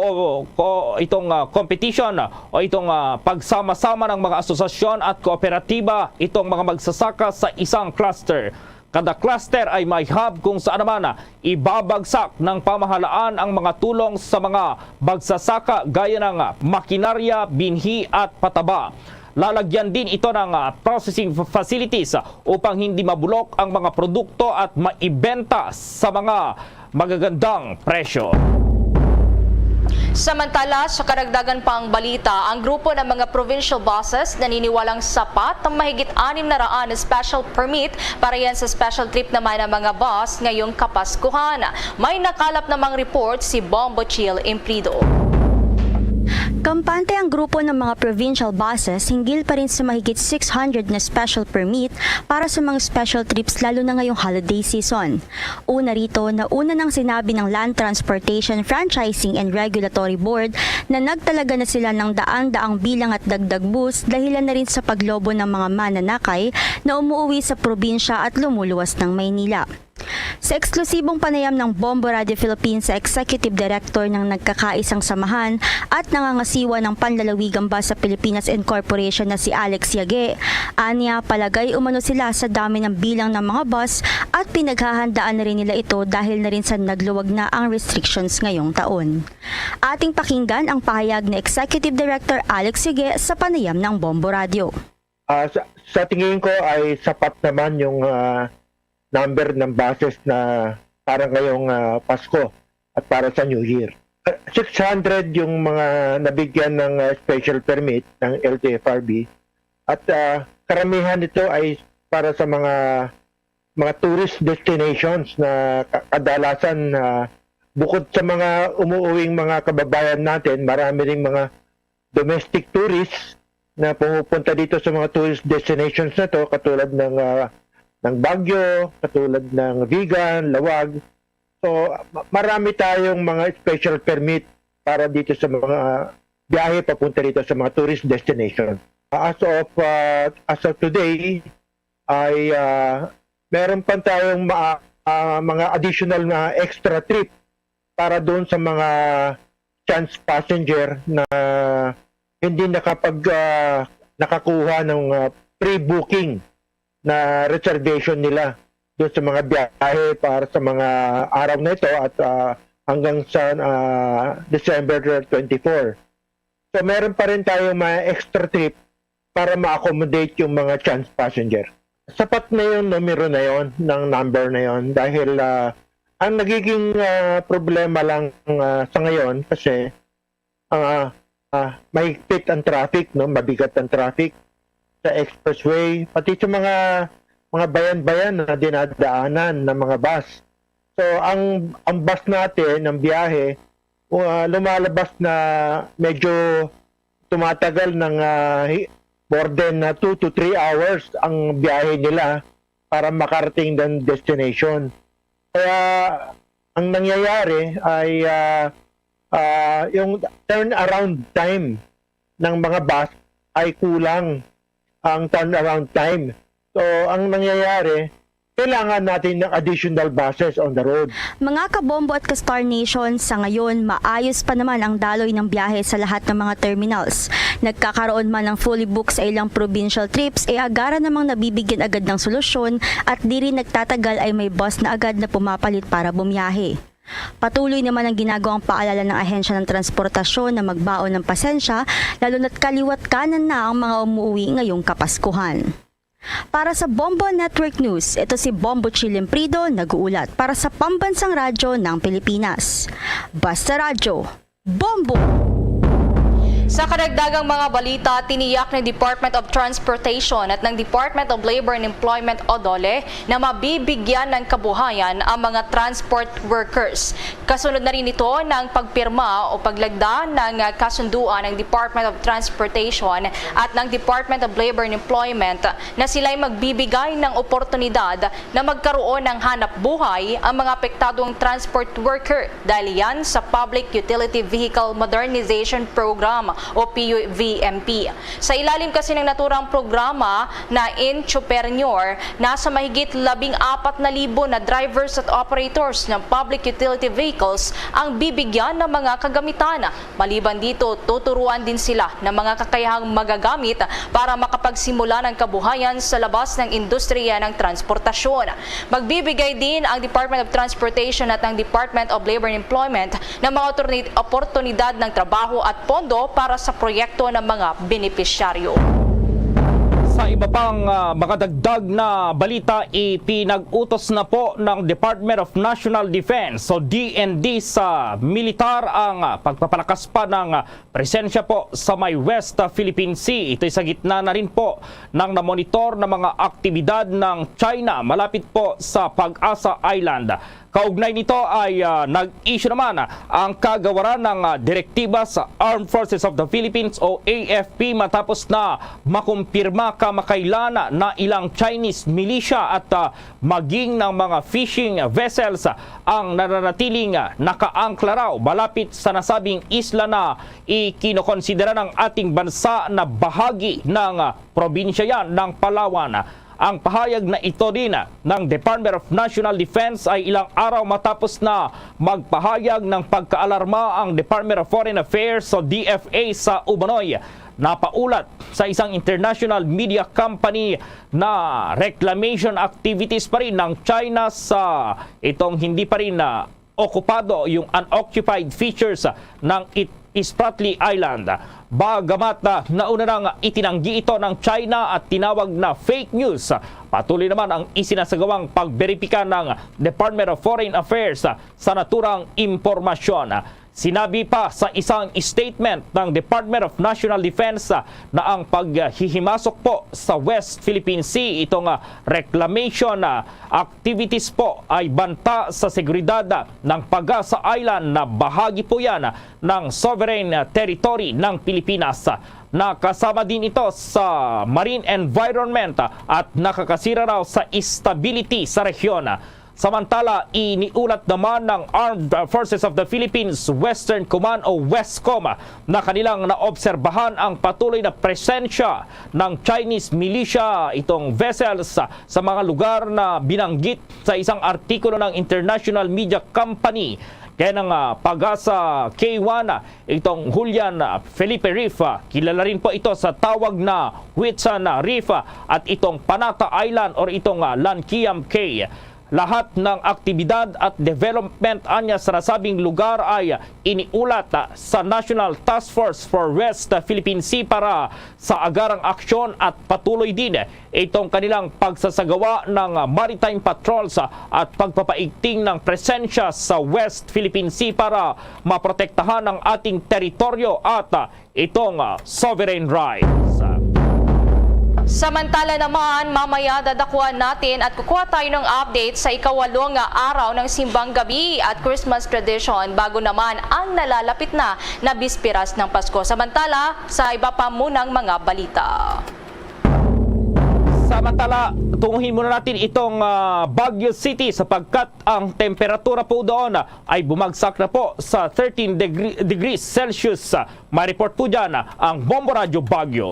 ko, itong, ah, competition o itong, ah, pagsama-sama ng mga asosasyon at kooperatiba itong mga magsasaka sa isang cluster. Kada cluster ay may hub kung saan naman, ah, ibabagsak ng pamahalaan ang mga tulong sa mga magsasaka gaya ng, ah, makinarya, binhi at pataba. Lalagyan din ito ng, ah, processing fa-, facilities, ah, upang hindi mabulok ang mga produkto at maibenta sa mga magagandang presyo. Samantala, sa karagdagan pang balita, ang grupo ng mga provincial buses naniniwalang sapat ang mahigit anim na raan na special permit para yan sa special trip naman ng mga bus ngayong Kapaskuhan. May nakalap namang report si Bombo Chill Implido. Kampante ang grupo ng mga provincial buses hinggil pa rin sa mahigit six hundred na special permit para sa mga special trips, lalo na ngayong holiday season. Una rito, nauna nang sinabi ng Land Transportation Franchising and Regulatory Board na nagtalaga na sila ng daan-daang bilang at dagdag bus dahilan na rin sa paglobo ng mga mananakay na umuuwi sa probinsya at lumuluwas ng Maynila. Sa eksklusibong panayam ng Bombo Radio Philippines sa Executive Director ng nagkakaisang samahan at nangangasiwa ng Panlalawigang Bus sa Pilipinas Incorporation na si Alex Yage, anya palagay umano sila sa dami ng bilang ng mga bus at pinaghahandaan na rin nila ito dahil na rin sa nagluwag na ang restrictions ngayong taon. Ating pakinggan ang pahayag ni Executive Director Alex Yage sa panayam ng Bombo Radio. Ah, sa, sa tingin ko ay sapat naman yung ah, number ng buses na para ngayong ah, Pasko at para sa New Year. Ah, six hundred yung mga nabigyan ng ah, special permit ng L T F R B at ah, karamihan nito ay para sa mga mga tourist destinations na ka- kadalasan ah, bukod sa mga umuuwing mga kababayan natin, marami ring mga domestic tourists na pumupunta dito sa mga tourist destinations na to, katulad ng ah, ng Baguio, katulad ng Vigan, Laoag. So ma- marami tayong mga special permit para dito sa mga biyahe papunta dito sa mga tourist destination. As of ah, as of today ay ah, meron pa tayong ma- ah, mga additional na extra trip para doon sa mga chance passenger na hindi nakapag ah, nakakuha ng ah, pre-booking na reservation nila doon sa mga biyahe para sa mga araw na ito at ah, hanggang sa ah, December twenty-four. So meron pa rin tayong mga extra trip para ma-accommodate yung mga chance passenger. sapat na yung numero na yon, ng number na yon, dahil, ah, ang nagiging, ah, problema lang, ah, sa ngayon kasi, ah, ah, mahigpit ang traffic, no? Mabigat ang traffic sa expressway, pati sa mga, mga bayan-bayan na dinadaanan ng mga bus. So, ang, ang bus natin, ang biyahe, uh, lumalabas na medyo tumatagal ng, ah, hi-, more than, ah, two to three hours ang biyahe nila para makarating ng destination. Kaya ang nangyayari ay, ah, ah, yung turnaround time ng mga bus ay kulang ang turnaround time. So, ang nangyayari, kailangan natin ng additional buses on the road. Mga kabombo at ka-Star Nation, sa ngayon, maayos pa naman ang daloy ng biyahe sa lahat ng mga terminals. Nagkakaroon man ng fully booked sa ilang provincial trips, e agara namang nabibigyan agad ng solusyon at di rin nagtatagal ay may bus na agad na pumapalit para bumiyahe. Patuloy naman ang ginagawang paalala ng Ahensya ng Transportasyon na magbaon ng pasensya, lalo na't kaliwat kanan na ang mga umuwi ngayong Kapaskuhan. Para sa Bombo Network News, ito si Bombo Chilimprido, nag-uulat para sa Pambansang Radyo ng Pilipinas. Basta Radyo, Bombo! Sa karagdagang mga balita, tiniyak ng Department of Transportation at ng Department of Labor and Employment o DOLE na mabibigyan ng kabuhayan ang mga transport workers. Kasunod na rin ito ng pagpirma o paglagda ng, ah, kasunduan ng Department of Transportation at ng Department of Labor and Employment na sila'y magbibigay ng oportunidad na magkaroon ng hanap buhay ang mga apektadong transport worker dahil yan sa Public Utility Vehicle Modernization Program o P U V M P. Sa ilalim kasi ng naturang programa na Entrepreneur, nasa mahigit labing apat na libo na drivers at operators ng public utility vehicles ang bibigyan ng mga kagamitan. Maliban dito, tuturuan din sila ng mga kakayahang magagamit para makapagsimula ng kabuhayan sa labas ng industriya ng transportasyon. Magbibigay din ang Department of Transportation at ang Department of Labor and Employment ng mga otorni-, oportunidad ng trabaho at pondo para sa proyekto ng mga benepisyaryo. Sa iba pang, ah, makadagdag na balita, ipinag-utos na po ng Department of National Defense o D N D sa militar ang, ah, pagpapalakas pa ng, ah, presensya po sa may West, ah, Philippine Sea. Ito'y sa gitna na rin po ng namonitor na mga aktibidad ng China malapit po sa Pag-asa Island. Kaugnay nito ay, ah, nag-issue naman ang kagawaran ng, ah, direktiba sa Armed Forces of the Philippines o A F P matapos na makumpirma kamakailan na ilang Chinese militia at, ah, maging ng mga fishing vessels ang nananatiling, ah, nakaangkla raw malapit sa nasabing isla na ikinokonsidera ng ating bansa na bahagi ng, ah, probinsya yan ng Palawan. Ang pahayag na ito din ng Department of National Defense ay ilang araw matapos na magpahayag ng pagkaalarma ang Department of Foreign Affairs o D F A sa umano'y napaulat sa isang international media company na reclamation activities pa rin ng China sa itong hindi pa rin na okupado, yung unoccupied features ng It-, Spratly Island. Bagamat, ah, nauna nang itinanggi ito ng China at tinawag na fake news, patuloy naman ang isinasagawang pagberipika ng Department of Foreign Affairs sa naturang impormasyon. Sinabi pa sa isang statement ng Department of National Defense, ah, na ang paghihimasok po sa West Philippine Sea, itong, ah, reclamation, ah, activities po ay banta sa seguridad, ah, ng Pag-asa Island na bahagi po yan, ah, ng sovereign, ah, territory ng Pilipinas. Nakasama din ito sa marine environment, ah, at nakakasira raw sa stability sa rehiyon. Samantala, iniulat naman ng Armed Forces of the Philippines Western Command o WESCOM na kanilang naobserbahan ang patuloy na presensya ng Chinese militia, itong vessels, sa mga lugar na binanggit sa isang artikulo ng international media company kaya ng, ah, Pag-asa K one, itong Julian, ah, Felipe Reef. Ah, kilala rin po ito sa tawag na Huitzan, ah, Reef, ah, at itong Panata Island or itong, ah, Lankiam Cay. Lahat ng aktibidad at development anya sa nasabing lugar ay iniulat sa National Task Force for West Philippine Sea para sa agarang aksyon at patuloy din itong kanilang pagsasagawa ng maritime patrols at pagpapaigting ng presensya sa West Philippine Sea para maprotektahan ang ating teritoryo at itong, ah, sovereign rights. Samantala naman, mamaya dadakuan natin at kukuha tayo ng update sa ikawalo nga araw ng Simbang Gabi at Christmas tradition, bago naman ang nalalapit na na bisperas ng Pasko. Samantala, sa iba pa munang mga balita. Samantala, tunguhin muna natin itong, ah, Baguio City, sapagkat ang temperatura po doon ay bumagsak na po sa thirteen degree, degrees Celsius. May report po dyan ang Bombo Radyo Baguio.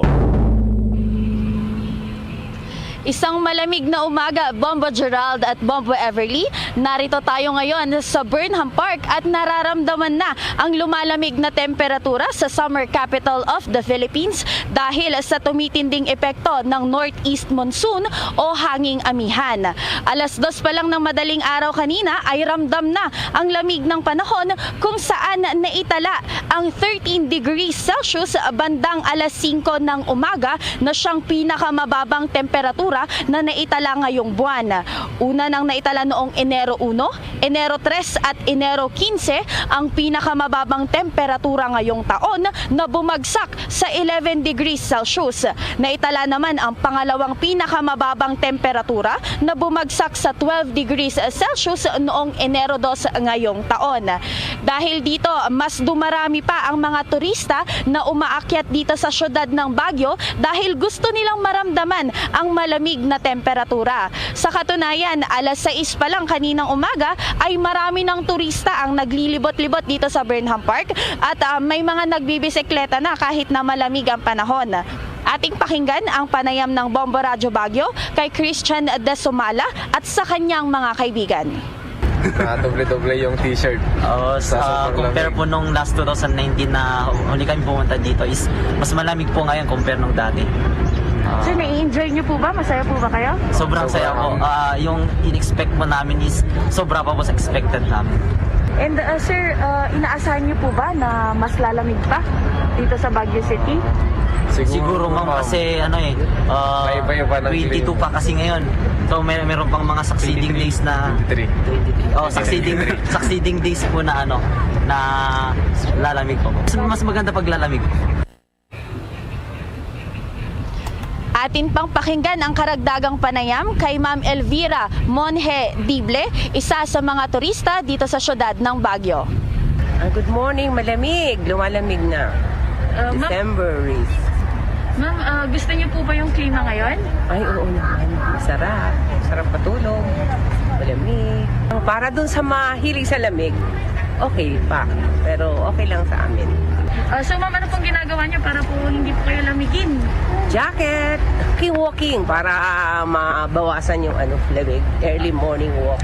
Isang malamig na umaga, Bombo Gerald at Bombo Everly. Narito tayo ngayon sa Burnham Park at nararamdaman na ang lumalamig na temperatura sa summer capital of the Philippines dahil sa tumitinding epekto ng northeast monsoon o hanging amihan. Alas dos pa lang ng madaling araw kanina ay ramdam na ang lamig ng panahon, kung saan naitala ang thirteen degrees Celsius bandang alas singko ng umaga na siyang pinakamababang temperatura na naitala ngayong buwan. Una nang naitala noong Enero uno, Enero tres at Enero quince ang pinakamababang temperatura ngayong taon na bumagsak sa eleven degrees Celsius. Naitala naman ang pangalawang pinakamababang temperatura na bumagsak sa twelve degrees Celsius noong Enero dos ngayong taon. Dahil dito, mas dumarami pa ang mga turista na umaakyat dito sa siyudad ng Baguio dahil gusto nilang maramdaman ang malamig na temperatura. Sa katunayan, alas sais pa lang kaninang umaga ay marami ng turista ang naglilibot-libot dito sa Burnham Park at, ah, may mga nagbibisikleta na kahit na malamig ang panahon. Ating pakinggan ang panayam ng Bombo Radyo Baguio kay Christian Desumala at sa kanyang mga kaibigan. Ah, doble-doble yung t-shirt. Oo, Sa sa sobrang compare lamig. po nung last two thousand nineteen na huli kami pumunta dito is mas malamig po ngayon compare nung dati. Ah, Sir, nai-enjoy niyo po ba? Masaya po ba kayo? Sobrang saya po. Sobrang. Ah, yung in-expect po namin is sobra pa po sa expected namin. And, uh, sir, uh, inaasahan niyo po ba na mas lalamig pa dito sa Baguio City? Siguro, ma'am, kasi ano eh, uh, Paiba-iba ng twenty-two pa kasi ngayon. So, may, meron pang mga succeeding Twenty-three. days na Twenty-three. Oh, succeeding, Twenty-three. succeeding days po na ano, na lalamig po. Mas, mas maganda pag lalamig. Atin pang pakinggan ang karagdagang panayam kay Ma'am Elvira Monje Dible, isa sa mga turista dito sa siyudad ng Baguio. Ah, good morning, malamig. Lumalamig na. Ah, ma'am, December is. Ma'am, ah, gusto niyo po ba yung klima ngayon? Ay, oo naman. Masarap. Sarap patulog. Malamig. Para dun sa mahilig sa lamig, okay pa. Pero okay lang sa amin. Ah, so, ma'am, ano pong ginagawa niyo para po hindi po kayo lamigin? Jacket. Walking, walking para mabawasan yung ano, lamig. Early morning walk.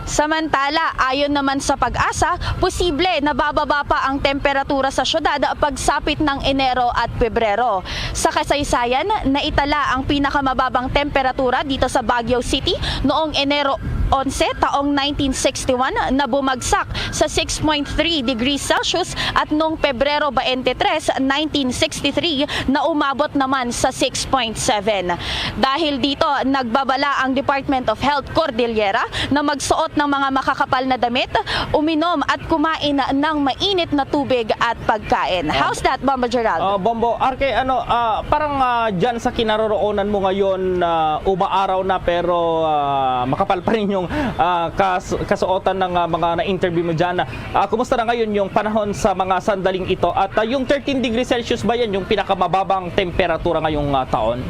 Samantala, ayon naman sa PAGASA, posible na bababa pa ang temperatura sa syudad pagsapit ng Enero at Pebrero. Sa kasaysayan, naitala ang pinakamababang temperatura dito sa Baguio City noong Enero onse, taong nineteen sixty-one, na bumagsak sa six point three degrees Celsius, at noong Pebrero twenty-three, nineteen sixty-three, na umabot naman sa six point seven. Dahil dito, nagbabala ang Department of Health Cordillera na magsuot ng mga makakapal na damit, uminom at kumain ng mainit na tubig at pagkain. Ah, How's that, Bombo Gerald? Ah, Bombo, R K, ano, ah, parang, ah, dyan sa kinaroroonan mo ngayon, ah, umaaraw na pero, ah, makapal pa rin yung, ah, kas-, kasuotan ng, ah, mga na-interview mo dyan. Ah, kumusta na ngayon yung panahon sa mga sandaling ito? At, ah, yung thirteen degrees Celsius ba yan yung pinakamababang temperatura ngayong, ah, taon?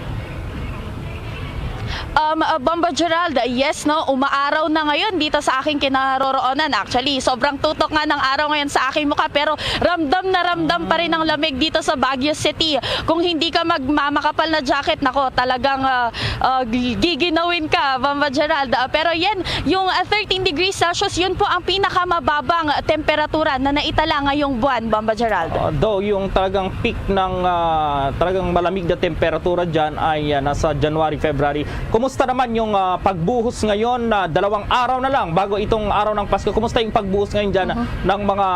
Um, uh, Bombo Gerald, yes, no, umaaraw na ngayon dito sa aking kinaroroonan. Actually, sobrang tutok nga ng araw ngayon sa aking mukha, pero ramdam na ramdam pa rin ang lamig dito sa Baguio City. Kung hindi ka magmamakapal na jacket, nako, talagang, uh, uh, gi-, giginawin ka, Bombo Gerald. Uh, pero yan, yung, uh, thirteen degrees Celsius, yun po ang pinakamababang temperatura na naitala ngayong buwan, Bombo Gerald. Uh, though yung talagang peak ng, ah, talagang malamig na temperatura dyan ay, ah, nasa January, February. Kung Kumusta naman yung, ah, pagbuhos ngayon na dalawang araw na lang bago itong araw ng Pasko? Kumusta yung pagbuhos ngayon dyan Mhm. ng mga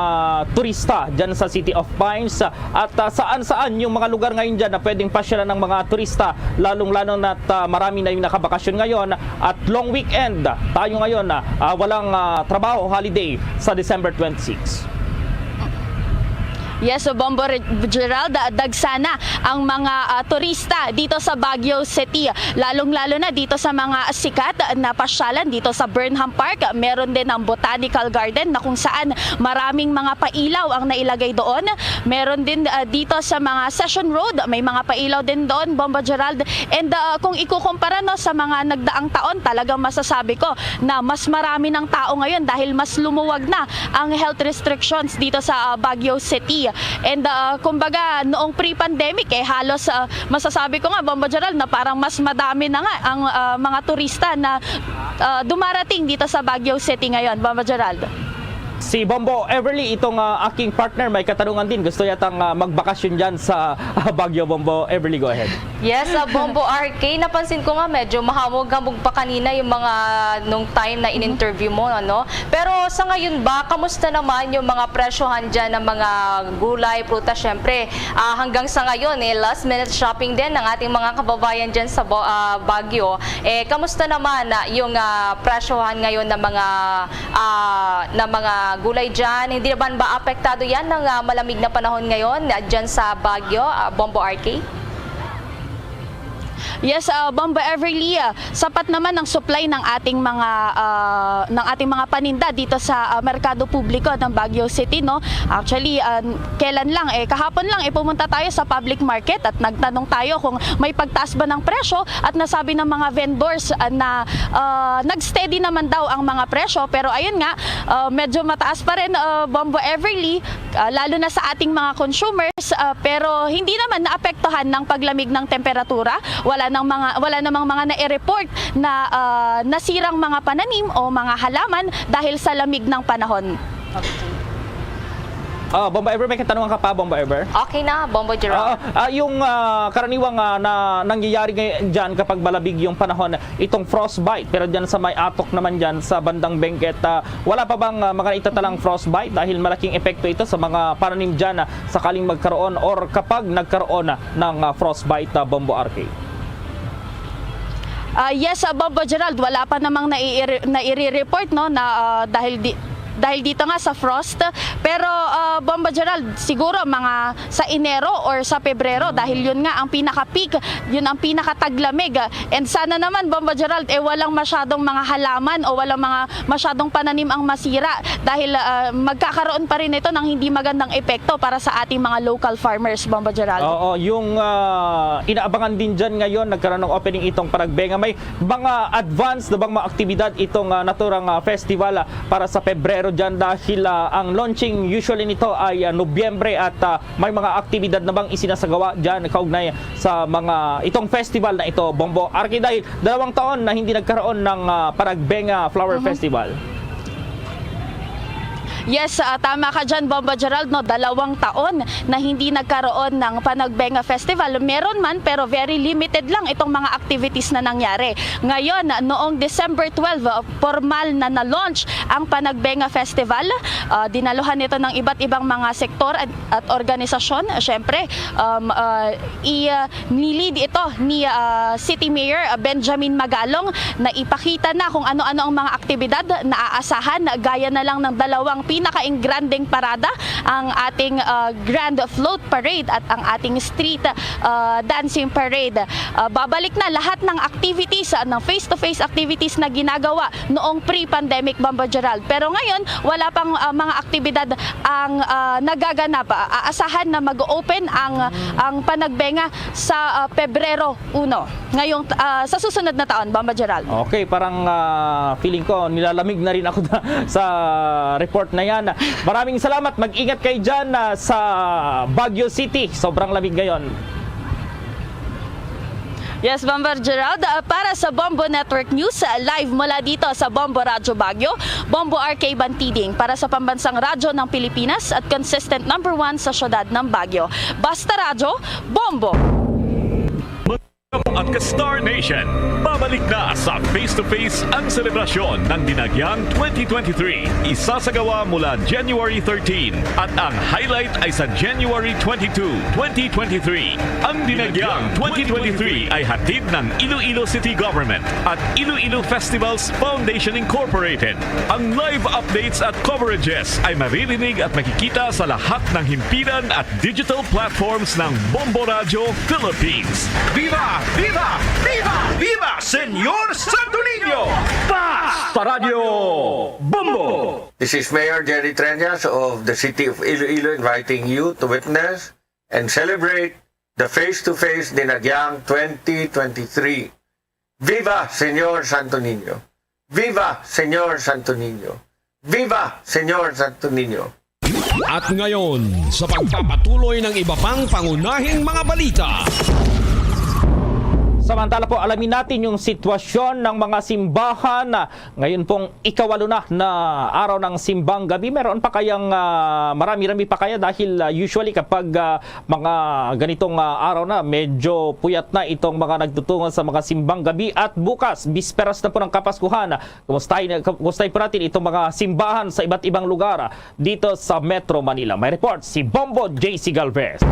turista dyan sa City of Pines? At, ah, saan-saan yung mga lugar ngayon dyan na pwedeng pasyalan ng mga turista, lalong-lalo na't, ah, marami na yung nakabakasyon ngayon at long weekend tayo ngayon, ah, ah, walang, ah, trabaho, holiday sa December twenty-six. Yes, so Bombo Re-, Gerald, ah, dagsana ang mga, ah, turista dito sa Baguio City, lalong-lalo na dito sa mga sikat na pasyalan dito sa Burnham Park. Meron din ang Botanical Garden na kung saan maraming mga pailaw ang nailagay doon. Meron din, ah, dito sa mga Session Road, may mga pailaw din doon, Bombo Gerald. And, ah, kung ikukumpara, no, sa mga nagdaang taon, talagang masasabi ko na mas marami ng tao ngayon dahil mas lumuwag na ang health restrictions dito sa, ah, Baguio City. And, ah, kumbaga, noong pre-pandemic, eh, halos, ah, masasabi ko nga, Bombo Gerald, na parang mas madami na nga ang, ah, mga turista na, ah, dumarating dito sa Baguio City ngayon, Bombo Gerald. Si Bombo Everly, itong, ah, aking partner, may katanungan din. Gusto yatang, ah, magbakasyon dyan sa, ah, Baguio. Bombo Everly, go ahead. Yes, ah, Bombo R K, napansin ko nga medyo mahamog-hamog pa kanina yung mga nung time na in-interview mo, ano? Pero sa ngayon ba, kamusta naman yung mga presyohan dyan ng mga gulay, prutas? Syempre, ah, hanggang sa ngayon, eh, last minute shopping din ng ating mga kababayan dyan sa Bo-, ah, Baguio. Eh, kamusta naman, ah, yung, ah, presyohan ngayon ng mga, ah, ng mga gulay dyan? Hindi naman ba apektado yan ng, ah, malamig na panahon ngayon, ah, dyan sa Baguio, ah, Bombo R K? Yes, ah, Bombo Everly, ah, sapat naman ang supply ng ating mga, ah, ng ating mga paninda dito sa, ah, merkado publiko ng Baguio City, no? Actually, ah, kailan lang, eh, kahapon lang, eh, pumunta tayo sa public market at nagtanong tayo kung may pagtaas ba ng presyo at nasabi ng mga vendors, ah, na, ah, nag-steady naman daw ang mga presyo. Pero ayun nga, ah, medyo mataas pa rin, ah, Bombo Everly, ah, lalo na sa ating mga consumers, ah, pero hindi naman naapektuhan ng paglamig ng temperatura. Wala nang mga, wala namang mga nai-report na, ah, nasirang mga pananim o mga halaman dahil sa lamig ng panahon. Ah, Bombo Ever, may katanungan ka pa, Bombo Ever? Okay na, Bombo Gerald. Ah, ah, yung, ah, karaniwang, ah, na nangyayari ngay-, dyan kapag malabig yung panahon, itong frostbite, pero dyan sa may atok naman dyan sa bandang Benguet, ah, wala pa bang, ah, mga naitatalang frostbite dahil malaking epekto ito sa mga pananim dyan, ah, sakaling magkaroon or kapag nagkaroon na ng, ah, frostbite, ah, Bombo R K? Ah, yes, ah, Bombo Gerald, wala pa namang naiire-, naire-report, no, na, ah, dahil di-, dahil dito nga sa frost. Pero, ah, Bombo Gerald, siguro mga sa Enero or sa Pebrero, dahil yun nga ang pinaka-peak, yun ang pinakataglamig. And sana naman, Bombo Gerald, eh, walang masyadong mga halaman o walang mga masyadong pananim ang masira dahil, ah, magkakaroon pa rin ito ng hindi magandang epekto para sa ating mga local farmers, Bombo Gerald. Oo, yung, ah, inaabangan din dyan ngayon, nagkaroon ng opening itong Panagbenga. May mga advance na bang mga aktibidad itong, ah, naturang, ah, festival, ah, para sa Pebrero dyan? Dahil, ah, ang launching usually nito ay, ah, Nobyembre at, ah, may mga aktibidad na bang isinasagawa dyan kaugnay sa mga, itong festival na ito, Bombo R K? Dahil dalawang taon na hindi nagkaroon ng, ah, Panagbenga Flower Mhm. Festival. Yes, ah, tama ka dyan, Bombo Gerald, no? Dalawang taon na hindi nagkaroon ng Panagbenga Festival. Meron man, pero very limited lang itong mga activities na nangyari. Ngayon, noong December twelve, ah, formal na na-launch ang Panagbenga Festival. Ah, dinaluhan ito ng iba't ibang mga sektor at, at organisasyon. Siyempre, um, ah, i-, ah, ni-lead ito ni, ah, City Mayor, ah, Benjamin Magalong, na ipakita na kung ano-ano ang mga aktibidad na aasahan, gaya na lang ng dalawang pinaka-engrandeng parada, ang ating, ah, Grand Float Parade at ang ating Street, ah, Dancing Parade. Ah, babalik na lahat ng activities, ah, ng face-to-face activities na ginagawa noong pre-pandemic, Bombo Gerald. Pero ngayon, wala pang, ah, mga aktibidad ang, ah, nagaganap. Ah, aasahan na mag-open ang, ang Panagbenga sa, ah, Pebrero uno, ngayong, ah, sa susunod na taon, Bombo Gerald. Okay, parang, ah, feeling ko nilalamig na rin ako sa report na yan. Maraming salamat. Mag-ingat kayo dyan, ah, sa Baguio City. Sobrang lamig ngayon. Yes, Bombo Gerald, ah, para sa Bombo Network News, ah, live mula dito sa Bombo Radyo Baguio, Bombo R K Bantiding para sa Pambansang Radyo ng Pilipinas at consistent number one sa siyudad ng Baguio. Basta Radyo, Bombo! Ang Ka Star Nation, babalik na sa face-to-face ang selebrasyon ng Dinagyang twenty twenty-three. Isasagawa mula January thirteen at ang highlight ay sa January twenty-two, twenty twenty-three. Ang Dinagyang twenty twenty-three ay hatid ng Iloilo City Government at Iloilo Festivals Foundation Incorporated. Ang live updates at coverages ay maririnig at makikita sa lahat ng himpilan at digital platforms ng Bombo Radyo Philippines. Viva! Viva! Viva! Viva! Senyor Santo Niño! Basta Radyo Bombo! This is Mayor Jerry Treñas of the City of Iloilo inviting you to witness and celebrate the face-to-face Dinagyang twenty twenty-three. Viva Senyor Santo Niño! Viva Senyor Santo Niño! Viva Senyor Santo Niño! At ngayon, sa pagpapatuloy ng iba pang pangunahing mga balita. Samantala po, alamin natin yung sitwasyon ng mga simbahan, ah, ngayon pong ikawalo na na araw ng simbang gabi. Meron pa kayang, ah, marami-rami pa kaya dahil, ah, usually kapag, ah, mga ganitong, ah, araw na, medyo puyat na itong mga nagtutungo sa mga simbang gabi at bukas, bisperas na po ng Kapaskuhan. Kumustahin, kumustahin po natin itong mga simbahan sa iba't ibang lugar dito sa Metro Manila. May report si Bombo J C Galvez.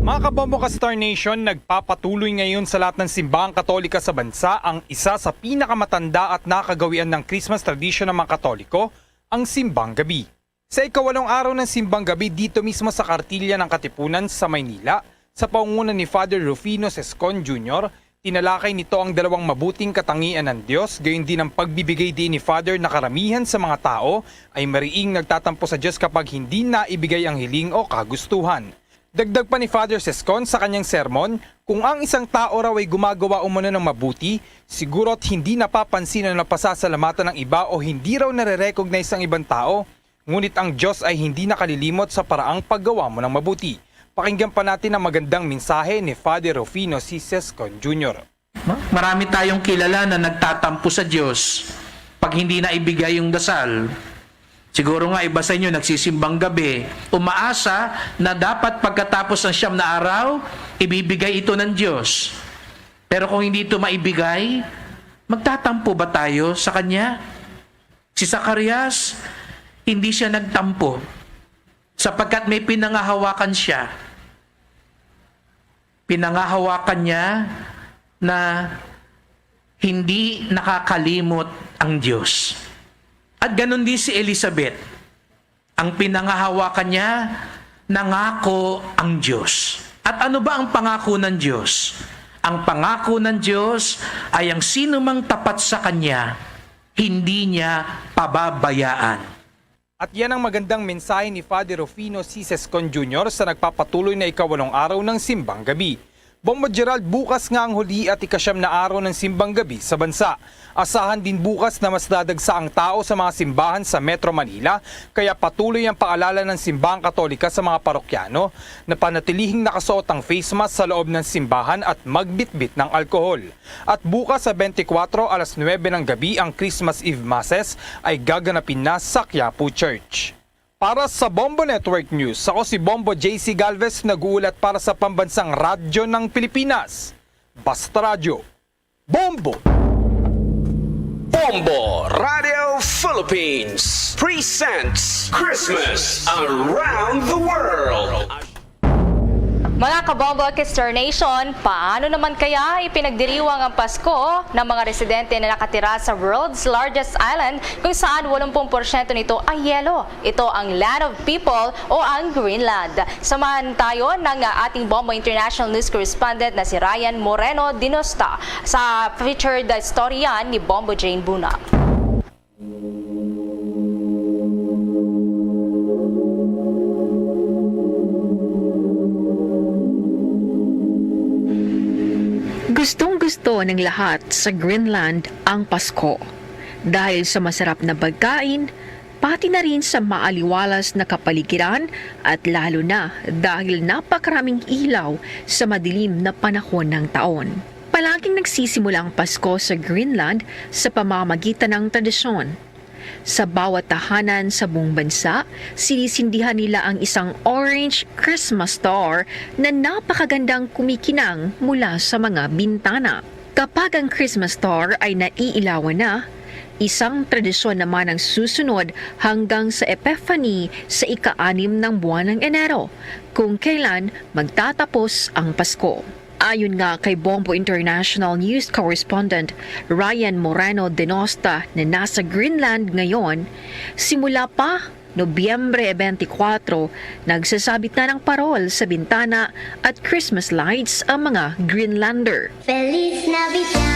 Mga kabombo ka Star Nation, nagpapatuloy ngayon sa lahat ng simbahang Katolika sa bansa ang isa sa pinakamatanda at nakagawian ng Christmas tradition ng mga Katoliko, ang Simbang Gabi. Sa ikawalong araw ng Simbang Gabi dito mismo sa Kartilya ng Katipunan sa Maynila, sa pangunguna ni Father Rufino Sescon Junior, tinalakay nito ang dalawang mabuting katangian ng Dios, gayon din ang pagbibigay diin ni Father na karamihan sa mga tao ay mariing nagtatampo sa Dios kapag hindi na ibigay ang hiling o kagustuhan. Dagdag pa ni Father Sescon sa kanyang sermon, kung ang isang tao raw ay gumagawa umano ng mabuti, siguro't hindi napapansin o napasasalamatan ng iba o hindi raw nare-recognize ang ibang tao, ngunit ang Dios ay hindi nakalilimot sa paraang paggawa mo ng mabuti. Pakinggan pa natin ang magandang mensahe ni Father Rufino C. Sescon Junior. No? Marami tayong kilala na nagtatampo sa Diyos pag hindi na ibigay yung dasal. Siguro nga iba sa inyo nagsisimbang gabi, umaasa na dapat pagkatapos ng siyam na araw, ibibigay ito ng Diyos. Pero kung hindi ito maibigay, magtatampo ba tayo sa Kanya? Si Zacarias, hindi siya nagtampo sapagkat may pinangahawakan siya. Pinangahawakan niya na hindi nakakalimot ang Diyos. At ganun din si Elizabeth. Ang pinangahawakan niya, nangako ang Diyos. At ano ba ang pangako ng Diyos? Ang pangako ng Diyos ay ang sino mang tapat sa Kanya, hindi niya pababayaan. At yan ang magandang mensahe ni Father Rufino C. Sescon Junior sa nagpapatuloy na ikawalong araw ng Simbang Gabi. Bombo Gerald, bukas nga ang huli at ikasyam na araw ng Simbang Gabi sa bansa. Asahan din bukas na mas dadagsa ang tao sa mga simbahan sa Metro Manila, kaya patuloy ang paalala ng Simbahang Katolika sa mga parokyano na panatilihing nakasuot ang face mask sa loob ng simbahan at magbitbit ng alkohol. At bukas sa twenty-four, alas nuebe ng gabi, ang Christmas Eve Masses ay gaganapin na sa Quiapo Church. Para sa Bombo Network News, ako si Bombo J C Galvez, nag-uulat para sa Pambansang Radyo ng Pilipinas. Basta Radyo, Bombo! Bombo Radio Philippines presents Christmas Around the World. Mga kabombo, Kister Nation, paano naman kaya ipinagdiriwang ang Pasko ng mga residente na nakatira sa world's largest island, kung saan walumpung porsyento nito ay yelo? Ito ang Land of People o ang Greenland. Samahan tayo ng ating Bombo International News Correspondent na si Ryan Moreno Dinosta sa featured story yan ni Bombo Jane Buna. Gustong-gusto ng lahat sa Greenland ang Pasko dahil sa masarap na pagkain, pati na rin sa maaliwalas na kapaligiran at lalo na dahil napakaraming ilaw sa madilim na panahon ng taon. Palaging nagsisimula ang Pasko sa Greenland sa pamamagitan ng tradisyon. Sa bawat tahanan sa buong bansa, sinisindihan nila ang isang orange Christmas star na napakagandang kumikinang mula sa mga bintana. Kapag ang Christmas star ay naiilawan na, isang tradisyon naman ang susunod hanggang sa Epiphany sa ika-anim ng buwan ng Enero, kung kailan magtatapos ang Pasko. Ayon nga kay Bombo International News Correspondent Ryan Moreno Denosta na nasa Greenland ngayon, simula pa Nobyembre twenty-four, nagsasabit na ng parol sa bintana at Christmas lights ang mga Greenlander. Feliz Navidad.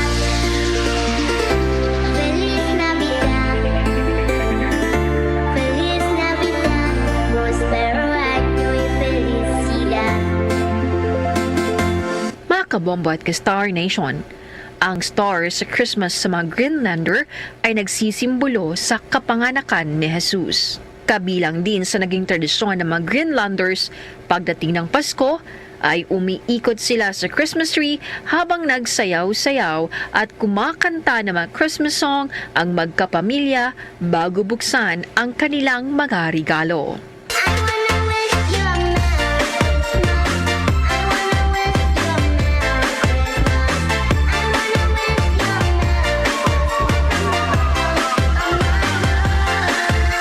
Feliz Navidad. Feliz Navidad. Prospero año y felicidad. Mga kabombo at ka-Star Nation, ang star sa Christmas sa mga Greenlander ay nagsisimbolo sa kapanganakan ni Jesus. Kabilang din sa naging tradisyon ng mga Greenlanders, pagdating ng Pasko, ay umiikot sila sa Christmas tree habang nagsayaw-sayaw at kumakanta ng mga Christmas song ang magkapamilya bago buksan ang kanilang mga regalo. I wanna wish you a Merry Christmas. I wanna wish you a Merry Christmas. I wanna wish you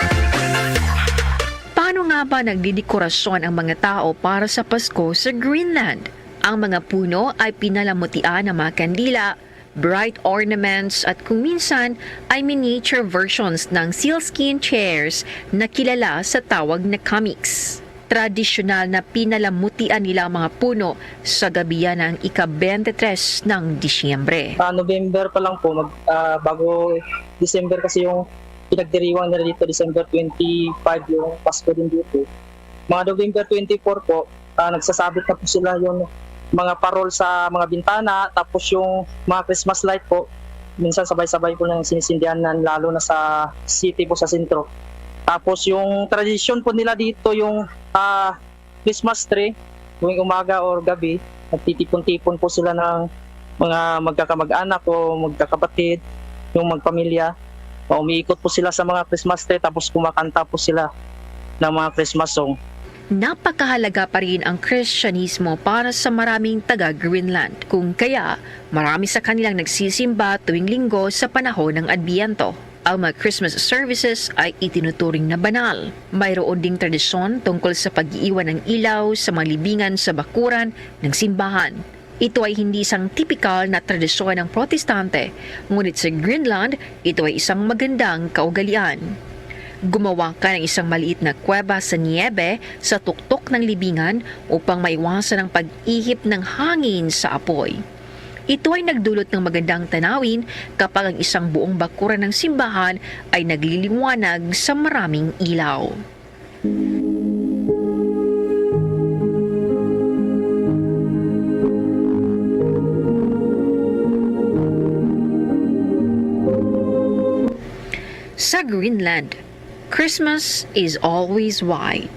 a Merry Christmas. Paano nga ba nagdidekorasyon ang mga tao para sa Pasko sa Greenland? Ang mga puno ay pinalamutian ng mga kandila, bright ornaments, at kung minsan ay miniature versions ng sealskin chairs na kilala sa tawag na kamiks. Tradisyonal na pinalamutian nila ang mga puno sa gabi ng ika-twenty-three ng Disyembre. Ah, November pa lang po, mag, ah, bago December kasi yung pinagdiriwang nila dito, December twenty-five yung Pasko din dito. Mga November twenty-four po, ah, nagsasabit na po sila yung mga parol sa mga bintana, tapos yung mga Christmas light po, minsan sabay-sabay po nang sinisindihan, lalo na sa city po, sa sentro. Tapos yung tradisyon po nila dito, yung, ah, Christmas tree, tuwing umaga or gabi, nagtitipon-tipon po sila ng mga magkakamag-anak o magkakapatid, yung magpamilya. Umiikot po sila sa mga Christmas tree, tapos kumakanta po sila ng mga Christmas song. Napakahalaga pa rin ang Kristyanismo para sa maraming taga-Greenland, kung kaya marami sa kanilang nagsisimba tuwing Linggo sa panahon ng Adbyento. Ang mga Christmas services ay itinuturing na banal. Mayroon ding tradisyon tungkol sa pag-iiwan ng ilaw sa mga libingan sa bakuran ng simbahan. Ito ay hindi isang tipikal na tradisyon ng Protestante, ngunit sa Greenland, ito ay isang magandang kaugalian. Gumawa ka ng isang maliit na kuweba sa niyebe sa tuktok ng libingan upang maiwasan ang pag-ihip ng hangin sa apoy. Ito ay nagdulot ng magandang tanawin kapag ang isang buong bakuran ng simbahan ay nagliliwanag sa maraming ilaw. Sa Greenland, Christmas is always white.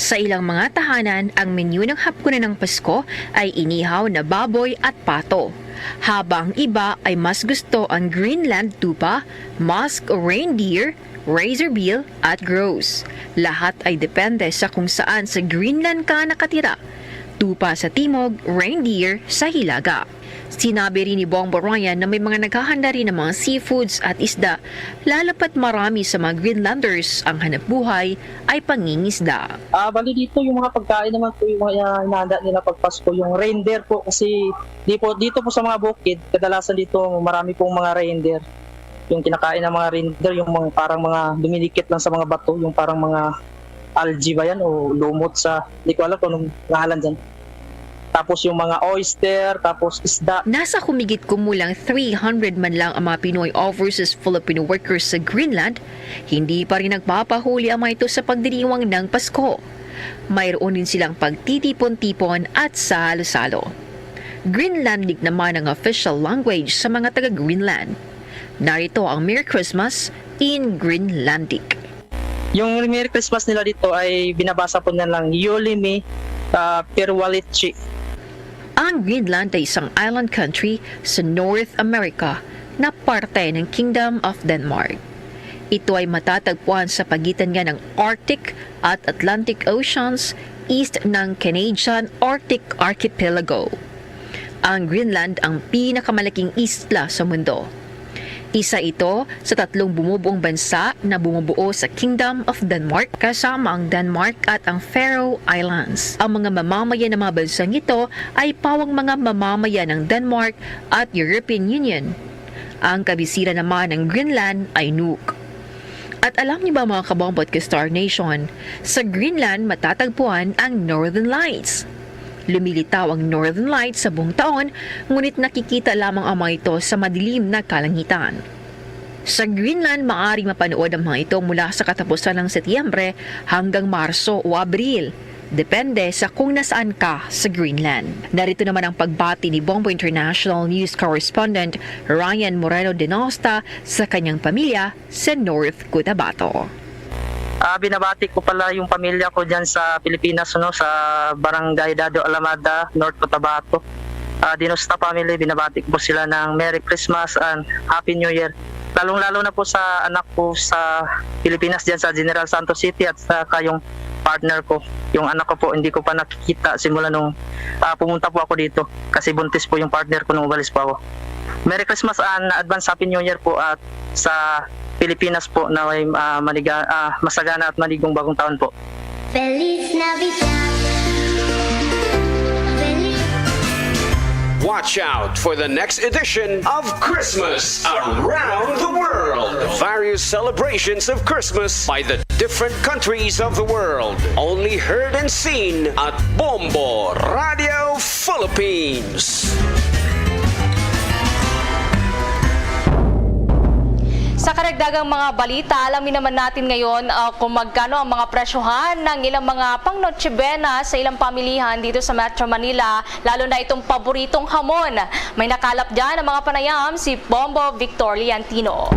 Sa ilang mga tahanan, ang menyu ng hapunan ng Pasko ay inihaw na baboy at pato, habang iba ay mas gusto ang Greenland tupa, musk reindeer, razorbill, at grouse. Lahat ay depende sa kung saan sa Greenland ka nakatira. Tupa sa timog, reindeer sa hilaga. Sinabi rin ni Bong Boroyan na may mga naghahanda rin ng mga seafoods at isda, lalo pat marami sa mga Greenlanders ang hanapbuhay ay pangingisda. Ah, bali dito, yung mga pagkain naman po, yung mga hinahanda nila pag Pasko, yung reindeer po, kasi di po, dito po sa mga bukid, kadalasan dito marami pong mga reindeer. Yung kinakain ng mga reindeer, yung mga, parang mga duminikit lang sa mga bato, yung parang mga algae ba yan o lumot sa, di ko alam kung anong ngalan dyan. Tapos yung mga oyster, tapos isda. Nasa humigit kumulang three hundred man lang ang mga Pinoy overseas Filipino workers sa Greenland. Hindi pa rin nagpapahuli ang mga ito sa pagdiriwang ng Pasko. Mayroon din silang pagtitipon-tipon at salo-salo. Greenlandic naman ang official language sa mga taga-Greenland. Narito ang Merry Christmas in Greenlandic. Yung Merry Christmas nila dito ay binabasa po nila lang Juhlimi, ah, Pirualichi. Ang Greenland ay isang island country sa North America na parte ng Kingdom of Denmark. Ito ay matatagpuan sa pagitan nga ng Arctic at Atlantic Oceans, east ng Canadian Arctic Archipelago. Ang Greenland ang pinakamalaking isla sa mundo. Isa ito sa tatlong bumubuong bansa na bumubuo sa Kingdom of Denmark, kasama ang Denmark at ang Faroe Islands. Ang mga mamamayan ng mga bansang ito ay pawang mga mamamayan ng Denmark at European Union. Ang kabisira naman ng Greenland ay Nuuk. At alam niyo ba, mga kabombo at ka-Star Nation, sa Greenland matatagpuan ang Northern Lights. Lumilitaw ang Northern Lights sa buong taon, ngunit nakikita lamang ang mga ito sa madilim na kalangitan. Sa Greenland, maari mapanood ang mga ito mula sa katapusan ng Setyembre hanggang Marso o Abril, depende sa kung nasaan ka sa Greenland. Narito naman ang pagbati ni Bombo International News Correspondent Ryan Moreno Denosta sa kanyang pamilya sa North Cotabato. Ah, binabati ko pala yung pamilya ko dyan sa Pilipinas, no, sa Barangay Dado Alamada, North Cotabato. Ah, Dinosta family, binabati ko po sila ng Merry Christmas and Happy New Year. Lalong-lalo na po sa anak ko sa Pilipinas, dyan sa General Santos City, at sa kayong partner ko. Yung anak ko po, hindi ko pa nakikita simula nung ah, pumunta po ako dito kasi buntis po yung partner ko nung umalis po ako. Merry Christmas and advance Happy New Year po, at sa Pilipinas po na may ah, maniga, ah, masagana at maligong bagong taon po. Feliz Navidad. Feliz Watch out for the next edition of Christmas Around the World. Various celebrations of Christmas by the different countries of the world. Only heard and seen at Bombo Radio Philippines. Sa karagdagang mga balita, alamin naman natin ngayon ah, kung magkano ang mga presyohan ng ilang mga pang Noche Buena sa ilang pamilihan dito sa Metro Manila, lalo na itong paboritong hamon. May nakalap dyan ang mga panayam si Bombo Victor Liantino.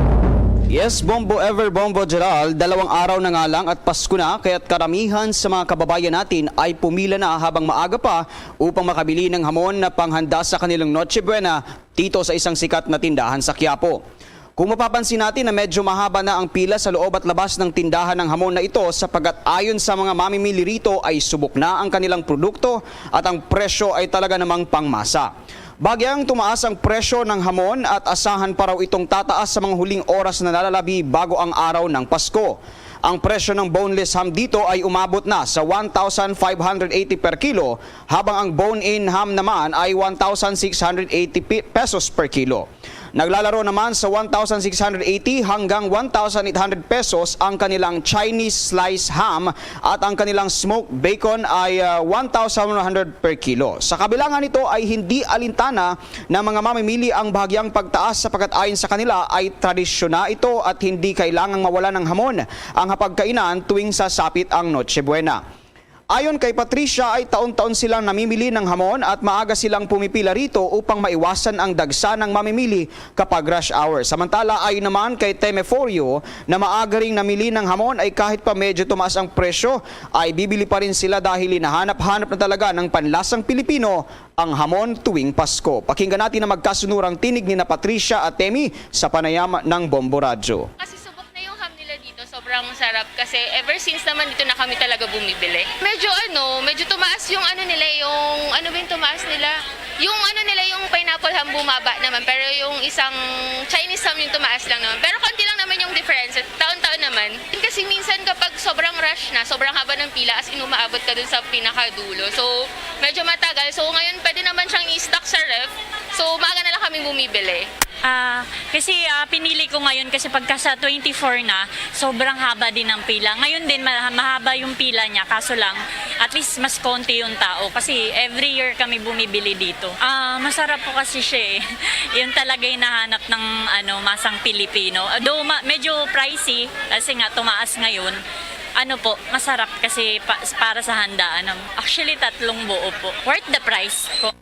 Yes, Bombo Ever, Bombo Gerald, dalawang araw na nga lang at Pasko na, kaya't karamihan sa mga kababayan natin ay pumila na habang maaga pa upang makabili ng hamon na panghanda sa kanilang Noche Buena dito sa isang sikat na tindahan sa Quiapo. Kung mapapansin natin na medyo mahaba na ang pila sa loob at labas ng tindahan ng hamon na ito, sapagkat ayon sa mga mamimili rito ay subok na ang kanilang produkto at ang presyo ay talaga namang pangmasa. Bagyang tumaas ang presyo ng hamon at asahan pa raw itong tataas sa mga huling oras na nalalabi bago ang araw ng Pasko. Ang presyo ng boneless ham dito ay umabot na sa one thousand five hundred eighty per kilo, habang ang bone-in ham naman ay one thousand six hundred eighty pi- pesos per kilo. Naglalaro naman sa one thousand six hundred eighty hanggang one thousand eight hundred pesos ang kanilang Chinese slice ham, at ang kanilang smoked bacon ay ah, one thousand one hundred per kilo. Sa kabilangan nito ay hindi alintana na mga mamimili ang bahagyang pagtaas, sapagkat ayon sa kanila ay tradisyon na ito at hindi kailangang mawala ng hamon ang hapagkainan tuwing sasapit ang Noche Buena. Ayon kay Patricia ay taon-taon silang namimili ng hamon at maaga silang pumipila rito upang maiwasan ang dagsa ng mamimili kapag rush hour. Samantala, ayon naman kay Teme Forio na maaga ring namili ng hamon ay kahit pa medyo tumaas ang presyo ay bibili pa rin sila dahil hinahanap-hanap na talaga ng panlasang Pilipino ang hamon tuwing Pasko. Pakinggan natin ang magkasunurang tinig ni na Patricia at Temi sa panayam ng Bombo Radyo. Kasi subok na yung ham nila dito, sobrang sarap kasi ever since naman dito na kami talaga bumibili. Medyo ano, medyo tumaas yung ano nila, yung ano ba yung tumaas nila? Yung ano nila, yung pineapple ham bumaba naman, pero yung isang Chinese ham yung tumaas lang naman. Pero konti lang naman yung difference, taon-taon naman. Kasi minsan kapag sobrang rush na, sobrang haba ng pila, as in umaabot ka dun sa pinakadulo. So, medyo matagal. So, ngayon pwede naman siyang i-stock sa ref. So, maaga na lang kami bumibili. Ah, kasi ah, pinili ko ngayon kasi pagka sa twenty-four na, sobrang haba din ng pila. Ngayon din ma- mahaba yung pila niya, kaso lang at least mas konti yung tao kasi every year kami bumibili dito. Ah, masarap po kasi siya eh. Yun talaga hinahanap ng ano, masang Pilipino. Though ma- medyo pricey kasi nga tumaas ngayon. Ano po, masarap kasi pa- para sa handaan. Actually, tatlong buo po. Worth the price po.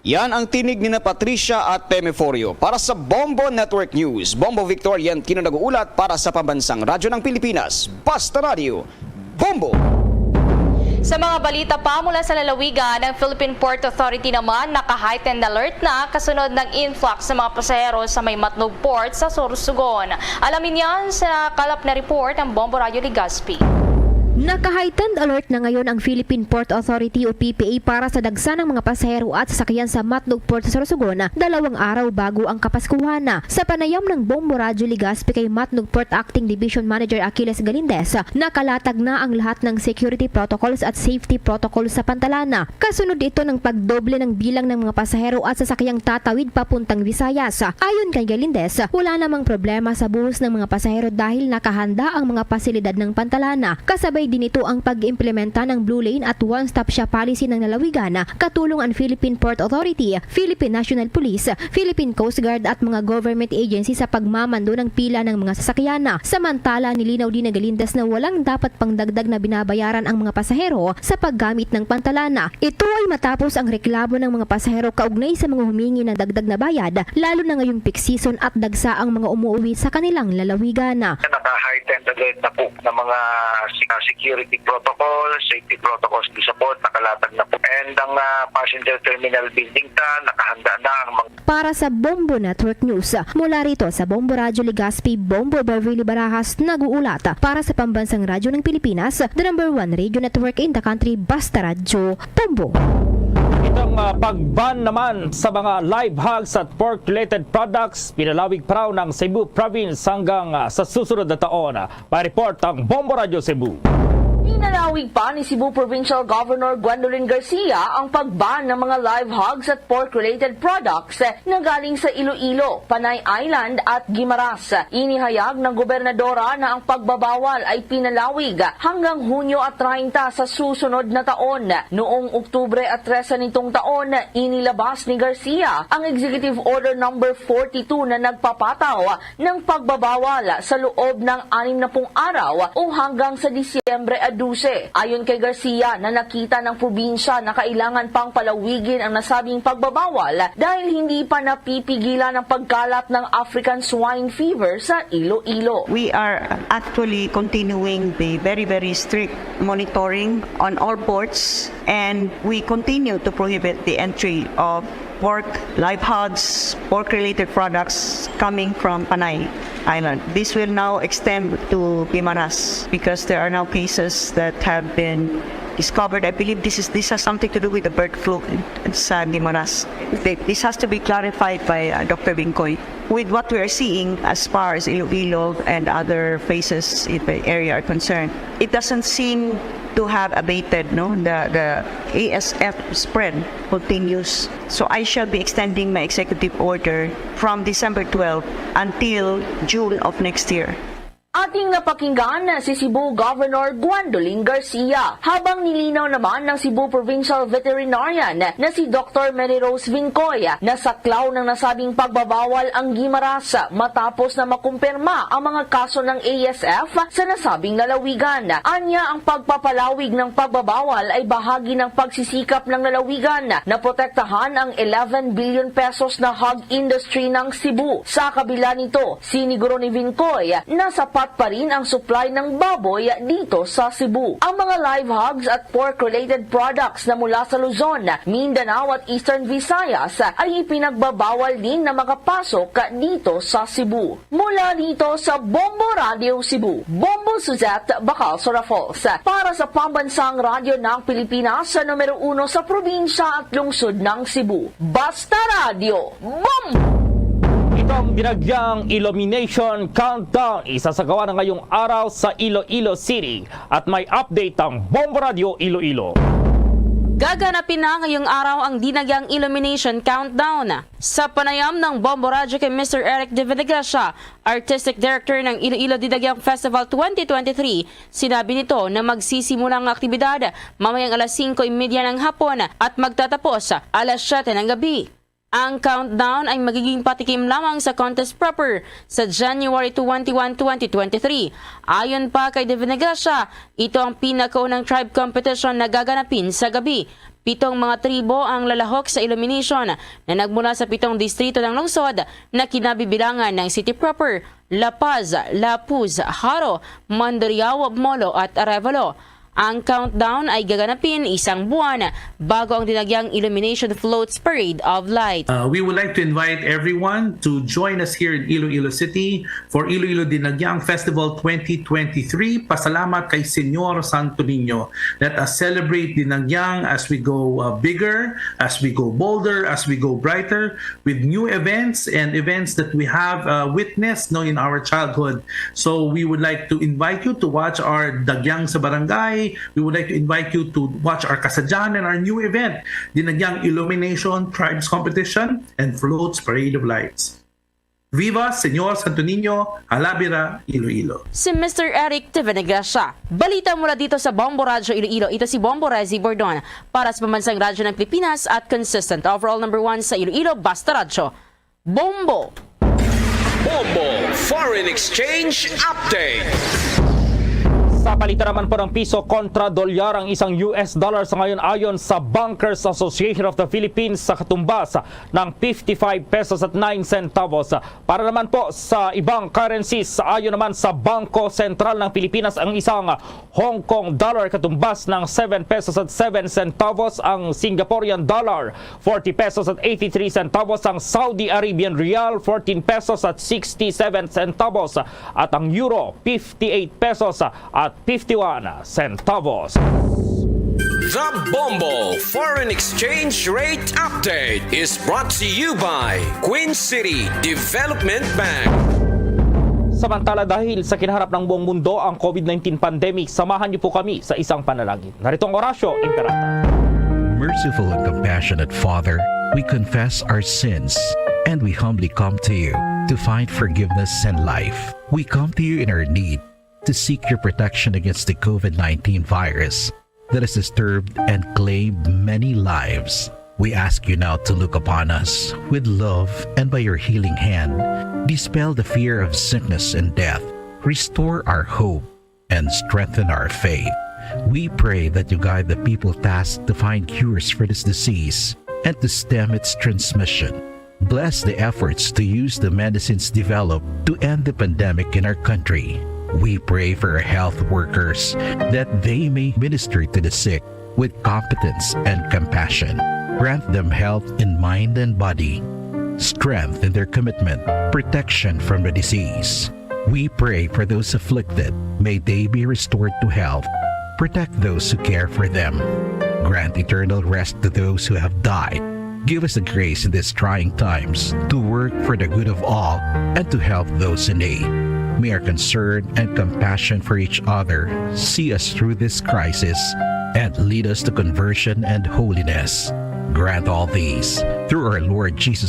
Yan ang tinig ni na Patricia at Teme Forio. Para sa Bombo Network News, Bombo Victor Yantino nag-uulat para sa Pambansang Radyo ng Pilipinas. Basta Radyo, Bombo! Sa mga balita pa mula sa lalawigan, ang Philippine Port Authority naman naka-heightened alert na kasunod ng influx ng mga pasahero sa may Matnog Port sa Sorsogon. Alamin yan sa kalap na report ng Bombo Radyo Legazpi. Naka-heightened alert na ngayon ang Philippine Port Authority o P P A para sa dagsa ng mga pasahero at sasakyan sa Matnog Port sa Sorsogon, dalawang araw bago ang Kapaskuhan. Sa panayam ng Bombo Radyo Legazpi kay Matnog Port Acting Division Manager Achilles Galindez, nakalatag na ang lahat ng security protocols at safety protocols sa pantalan. Kasunod ito ng pagdoble ng bilang ng mga pasahero at sasakyang tatawid papuntang Visayas. Ayon kay Galindez, wala namang problema sa buhos ng mga pasahero dahil nakahanda ang mga pasilidad ng pantalan. Kasabay din ito ang pag-implementa ng Blue Lane at One-Stop Shop Policy ng lalawigan, katulong ang Philippine Port Authority, Philippine National Police, Philippine Coast Guard at mga government agency sa pagmamando ng pila ng mga sasakyan. Samantala, nilinaw din ni Galindez na walang dapat pangdagdag na binabayaran ang mga pasahero sa paggamit ng pantalan. Ito ay matapos ang reklamo ng mga pasahero kaugnay sa mga humingi ng dagdag na bayad, lalo na ngayong peak season at dagsa ang mga umuwi sa kanilang lalawigan. Naka-heightened alert na po ng mga si-, security protocol, safety protocols di sa port, nakalatag na po. And ang, ah, passenger terminal building ta, nakahanda na ang mga Para sa Bombo Network News, mula rito sa Bombo Radyo Legazpi, Bombo Beverly Barajas nag-uulat. Para sa Pambansang Radyo ng Pilipinas, the number one radio network in the country, Basta Radyo, Bombo. Itong, ah, pag-ban naman sa mga live hogs at pork-related products, pinalawig pa raw ng Cebu Province hanggang, ah, sa susunod na taon. May report ang Bombo Radyo Cebu. Pinalawig pa ni Cebu Provincial Governor Gwendolyn Garcia ang pag-ban ng mga live hogs at pork-related products na galing sa Iloilo, Panay Island at Guimaras. Inihayag ng gobernadora na ang pagbabawal ay pinalawig hanggang Hunyo at treinta sa susunod na taon. Noong Oktubre at trese nitong taon, inilabas ni Garcia ang Executive Order Number forty-two na nagpapataw ng pagbabawal sa loob ng anim na pung araw o hanggang sa Disyembre a dose. Ayon kay Garcia, na nakita ng probinsya na kailangan pang palawigin ang nasabing pagbabawal dahil hindi pa napipigilan ang pagkalat ng African Swine Fever sa Iloilo. We are actually continuing the very, very strict monitoring on all ports, and we continue to prohibit the entry of pork, live hogs, pork-related products coming from Panay Island. This will now extend to Guimaras because there are now cases that have been discovered. I believe this is, this has something to do with the bird flu in, in San Guimaras. Th-, this has to be clarified by, uh, Doctor Bincoy. With what we are seeing as far as Iloilo and other places in the area are concerned, it doesn't seem to have abated, no? The, the A S F spread continues. So I shall be extending my executive order from December twelve until June of next year. Ating napakinggan si Cebu Governor Gwendolyn Garcia, habang nilinaw naman ng Cebu Provincial Veterinarian na si Doctor Mary Rose Vincoy na saklaw ng nasabing pagbabawal ang Guimaras matapos na makumpirma ang mga kaso ng A S F sa nasabing lalawigan. Anya, ang pagpapalawig ng pagbabawal ay bahagi ng pagsisikap ng lalawigan na protektahan ang eleven billion pesos na hog industry ng Cebu. Sa kabila nito, siniguro ni Vincoy na sapat pa rin ang supply ng baboy dito sa Cebu. Ang mga live hogs at pork-related products na mula sa Luzon, Mindanao at Eastern Visayas ay ipinagbabawal din na makapasok dito sa Cebu. Mula dito sa Bombo Radio Cebu, Bombo Suzette Bacalsora Falls, para sa Pambansang Radyo ng Pilipinas, sa numero uno sa probinsya at lungsod ng Cebu. Basta Radyo, Bombo! Itong dinagyang Illumination Countdown isasagawa na ngayong araw sa Iloilo City, at may update ang Bombo Radio Iloilo. Gaganapin na ngayong araw ang dinagyang Illumination Countdown. Sa panayam ng Bombo Radyo kay Mister Eric De Venegracia, Artistic Director ng Iloilo Dinagyang Festival twenty twenty-three, sinabi nito na magsisimula ang aktibidad mamayang alas singko y media ng hapon at magtatapos alas siyete ng gabi. Ang countdown ay magiging patikim lamang sa contest proper sa January twenty-one, twenty twenty-three. Ayon pa kay De Venegracia, ito ang pinakaunang tribe competition na gaganapin sa gabi. Pitong mga tribo ang lalahok sa Illumination na nagmula sa pitong distrito ng lungsod na kinabibilangan ng City Proper, La Paz, Lapuz, Jaro, Mandurriao, Molo at Arevalo. Ang countdown ay gaganapin isang buwan bago ang dinagyang Illumination Floats Parade of Lights. Uh, we would like to invite everyone to join us here in Iloilo City for Iloilo Dinagyang Festival twenty twenty-three. Pasalamat kay Señor Santo Niño. Let us celebrate Dinagyang as we go uh, bigger, as we go bolder, as we go brighter, with new events and events that we have uh, witnessed, no, in our childhood. So we would like to invite you to watch our Dagyang sa Barangay. We would like to invite you to watch our Kasadyahan and our new event, Dinagyang Illumination, Tribes Competition, and Floats Parade of Lights. Viva Señor Santo Niño, Halabira, Iloilo. Si Mister Eric Tivenegracia. Balita mula dito sa Bombo Radyo Iloilo. Ito si Bombo Rezi Bordon para sa Pambansang Radyo ng Pilipinas at consistent overall number one sa Iloilo, Basta Radyo. Bombo! Bombo Foreign Exchange Update. Sa palitan naman po ng piso kontra dolyar ang isang U S dollar sa ngayon, ayon sa Bankers Association of the Philippines, sa katumbas ng fifty-five pesos at nine centavos. Para naman po sa ibang currencies, ayon naman sa Bangko Sentral ng Pilipinas, ang isang Hong Kong dollar katumbas ng seven pesos at seven centavos, ang Singaporean dollar forty pesos at eighty-three centavos, ang Saudi Arabian rial fourteen pesos at sixty-seven centavos, at ang euro fifty-eight pesos at fifty-one centavos. The Bombo Foreign Exchange Rate Update is brought to you by Queen City Development Bank. Samantala, dahil sa kinaharap ng buong mundo ang COVID nineteen pandemic, samahan niyo po kami sa isang panalangin. Narito ang Orasyo Imperata. Merciful and compassionate Father, we confess our sins and we humbly come to you to find forgiveness and life. We come to you in our need to seek your protection against the COVID nineteen virus that has disturbed and claimed many lives. We ask you now to look upon us with love and by your healing hand, dispel the fear of sickness and death, restore our hope, and strengthen our faith. We pray that you guide the people tasked to find cures for this disease and to stem its transmission. Bless the efforts to use the medicines developed to end the pandemic in our country. We pray for our health workers that they may minister to the sick with competence and compassion. Grant them health in mind and body, strength in their commitment, protection from the disease. We pray for those afflicted. May they be restored to health. Protect those who care for them. Grant eternal rest to those who have died. Give us the grace in these trying times to work for the good of all and to help those in need. May our concern and compassion for each other see us through this crisis and lead us to conversion and holiness. Grant all these through our Lord Jesus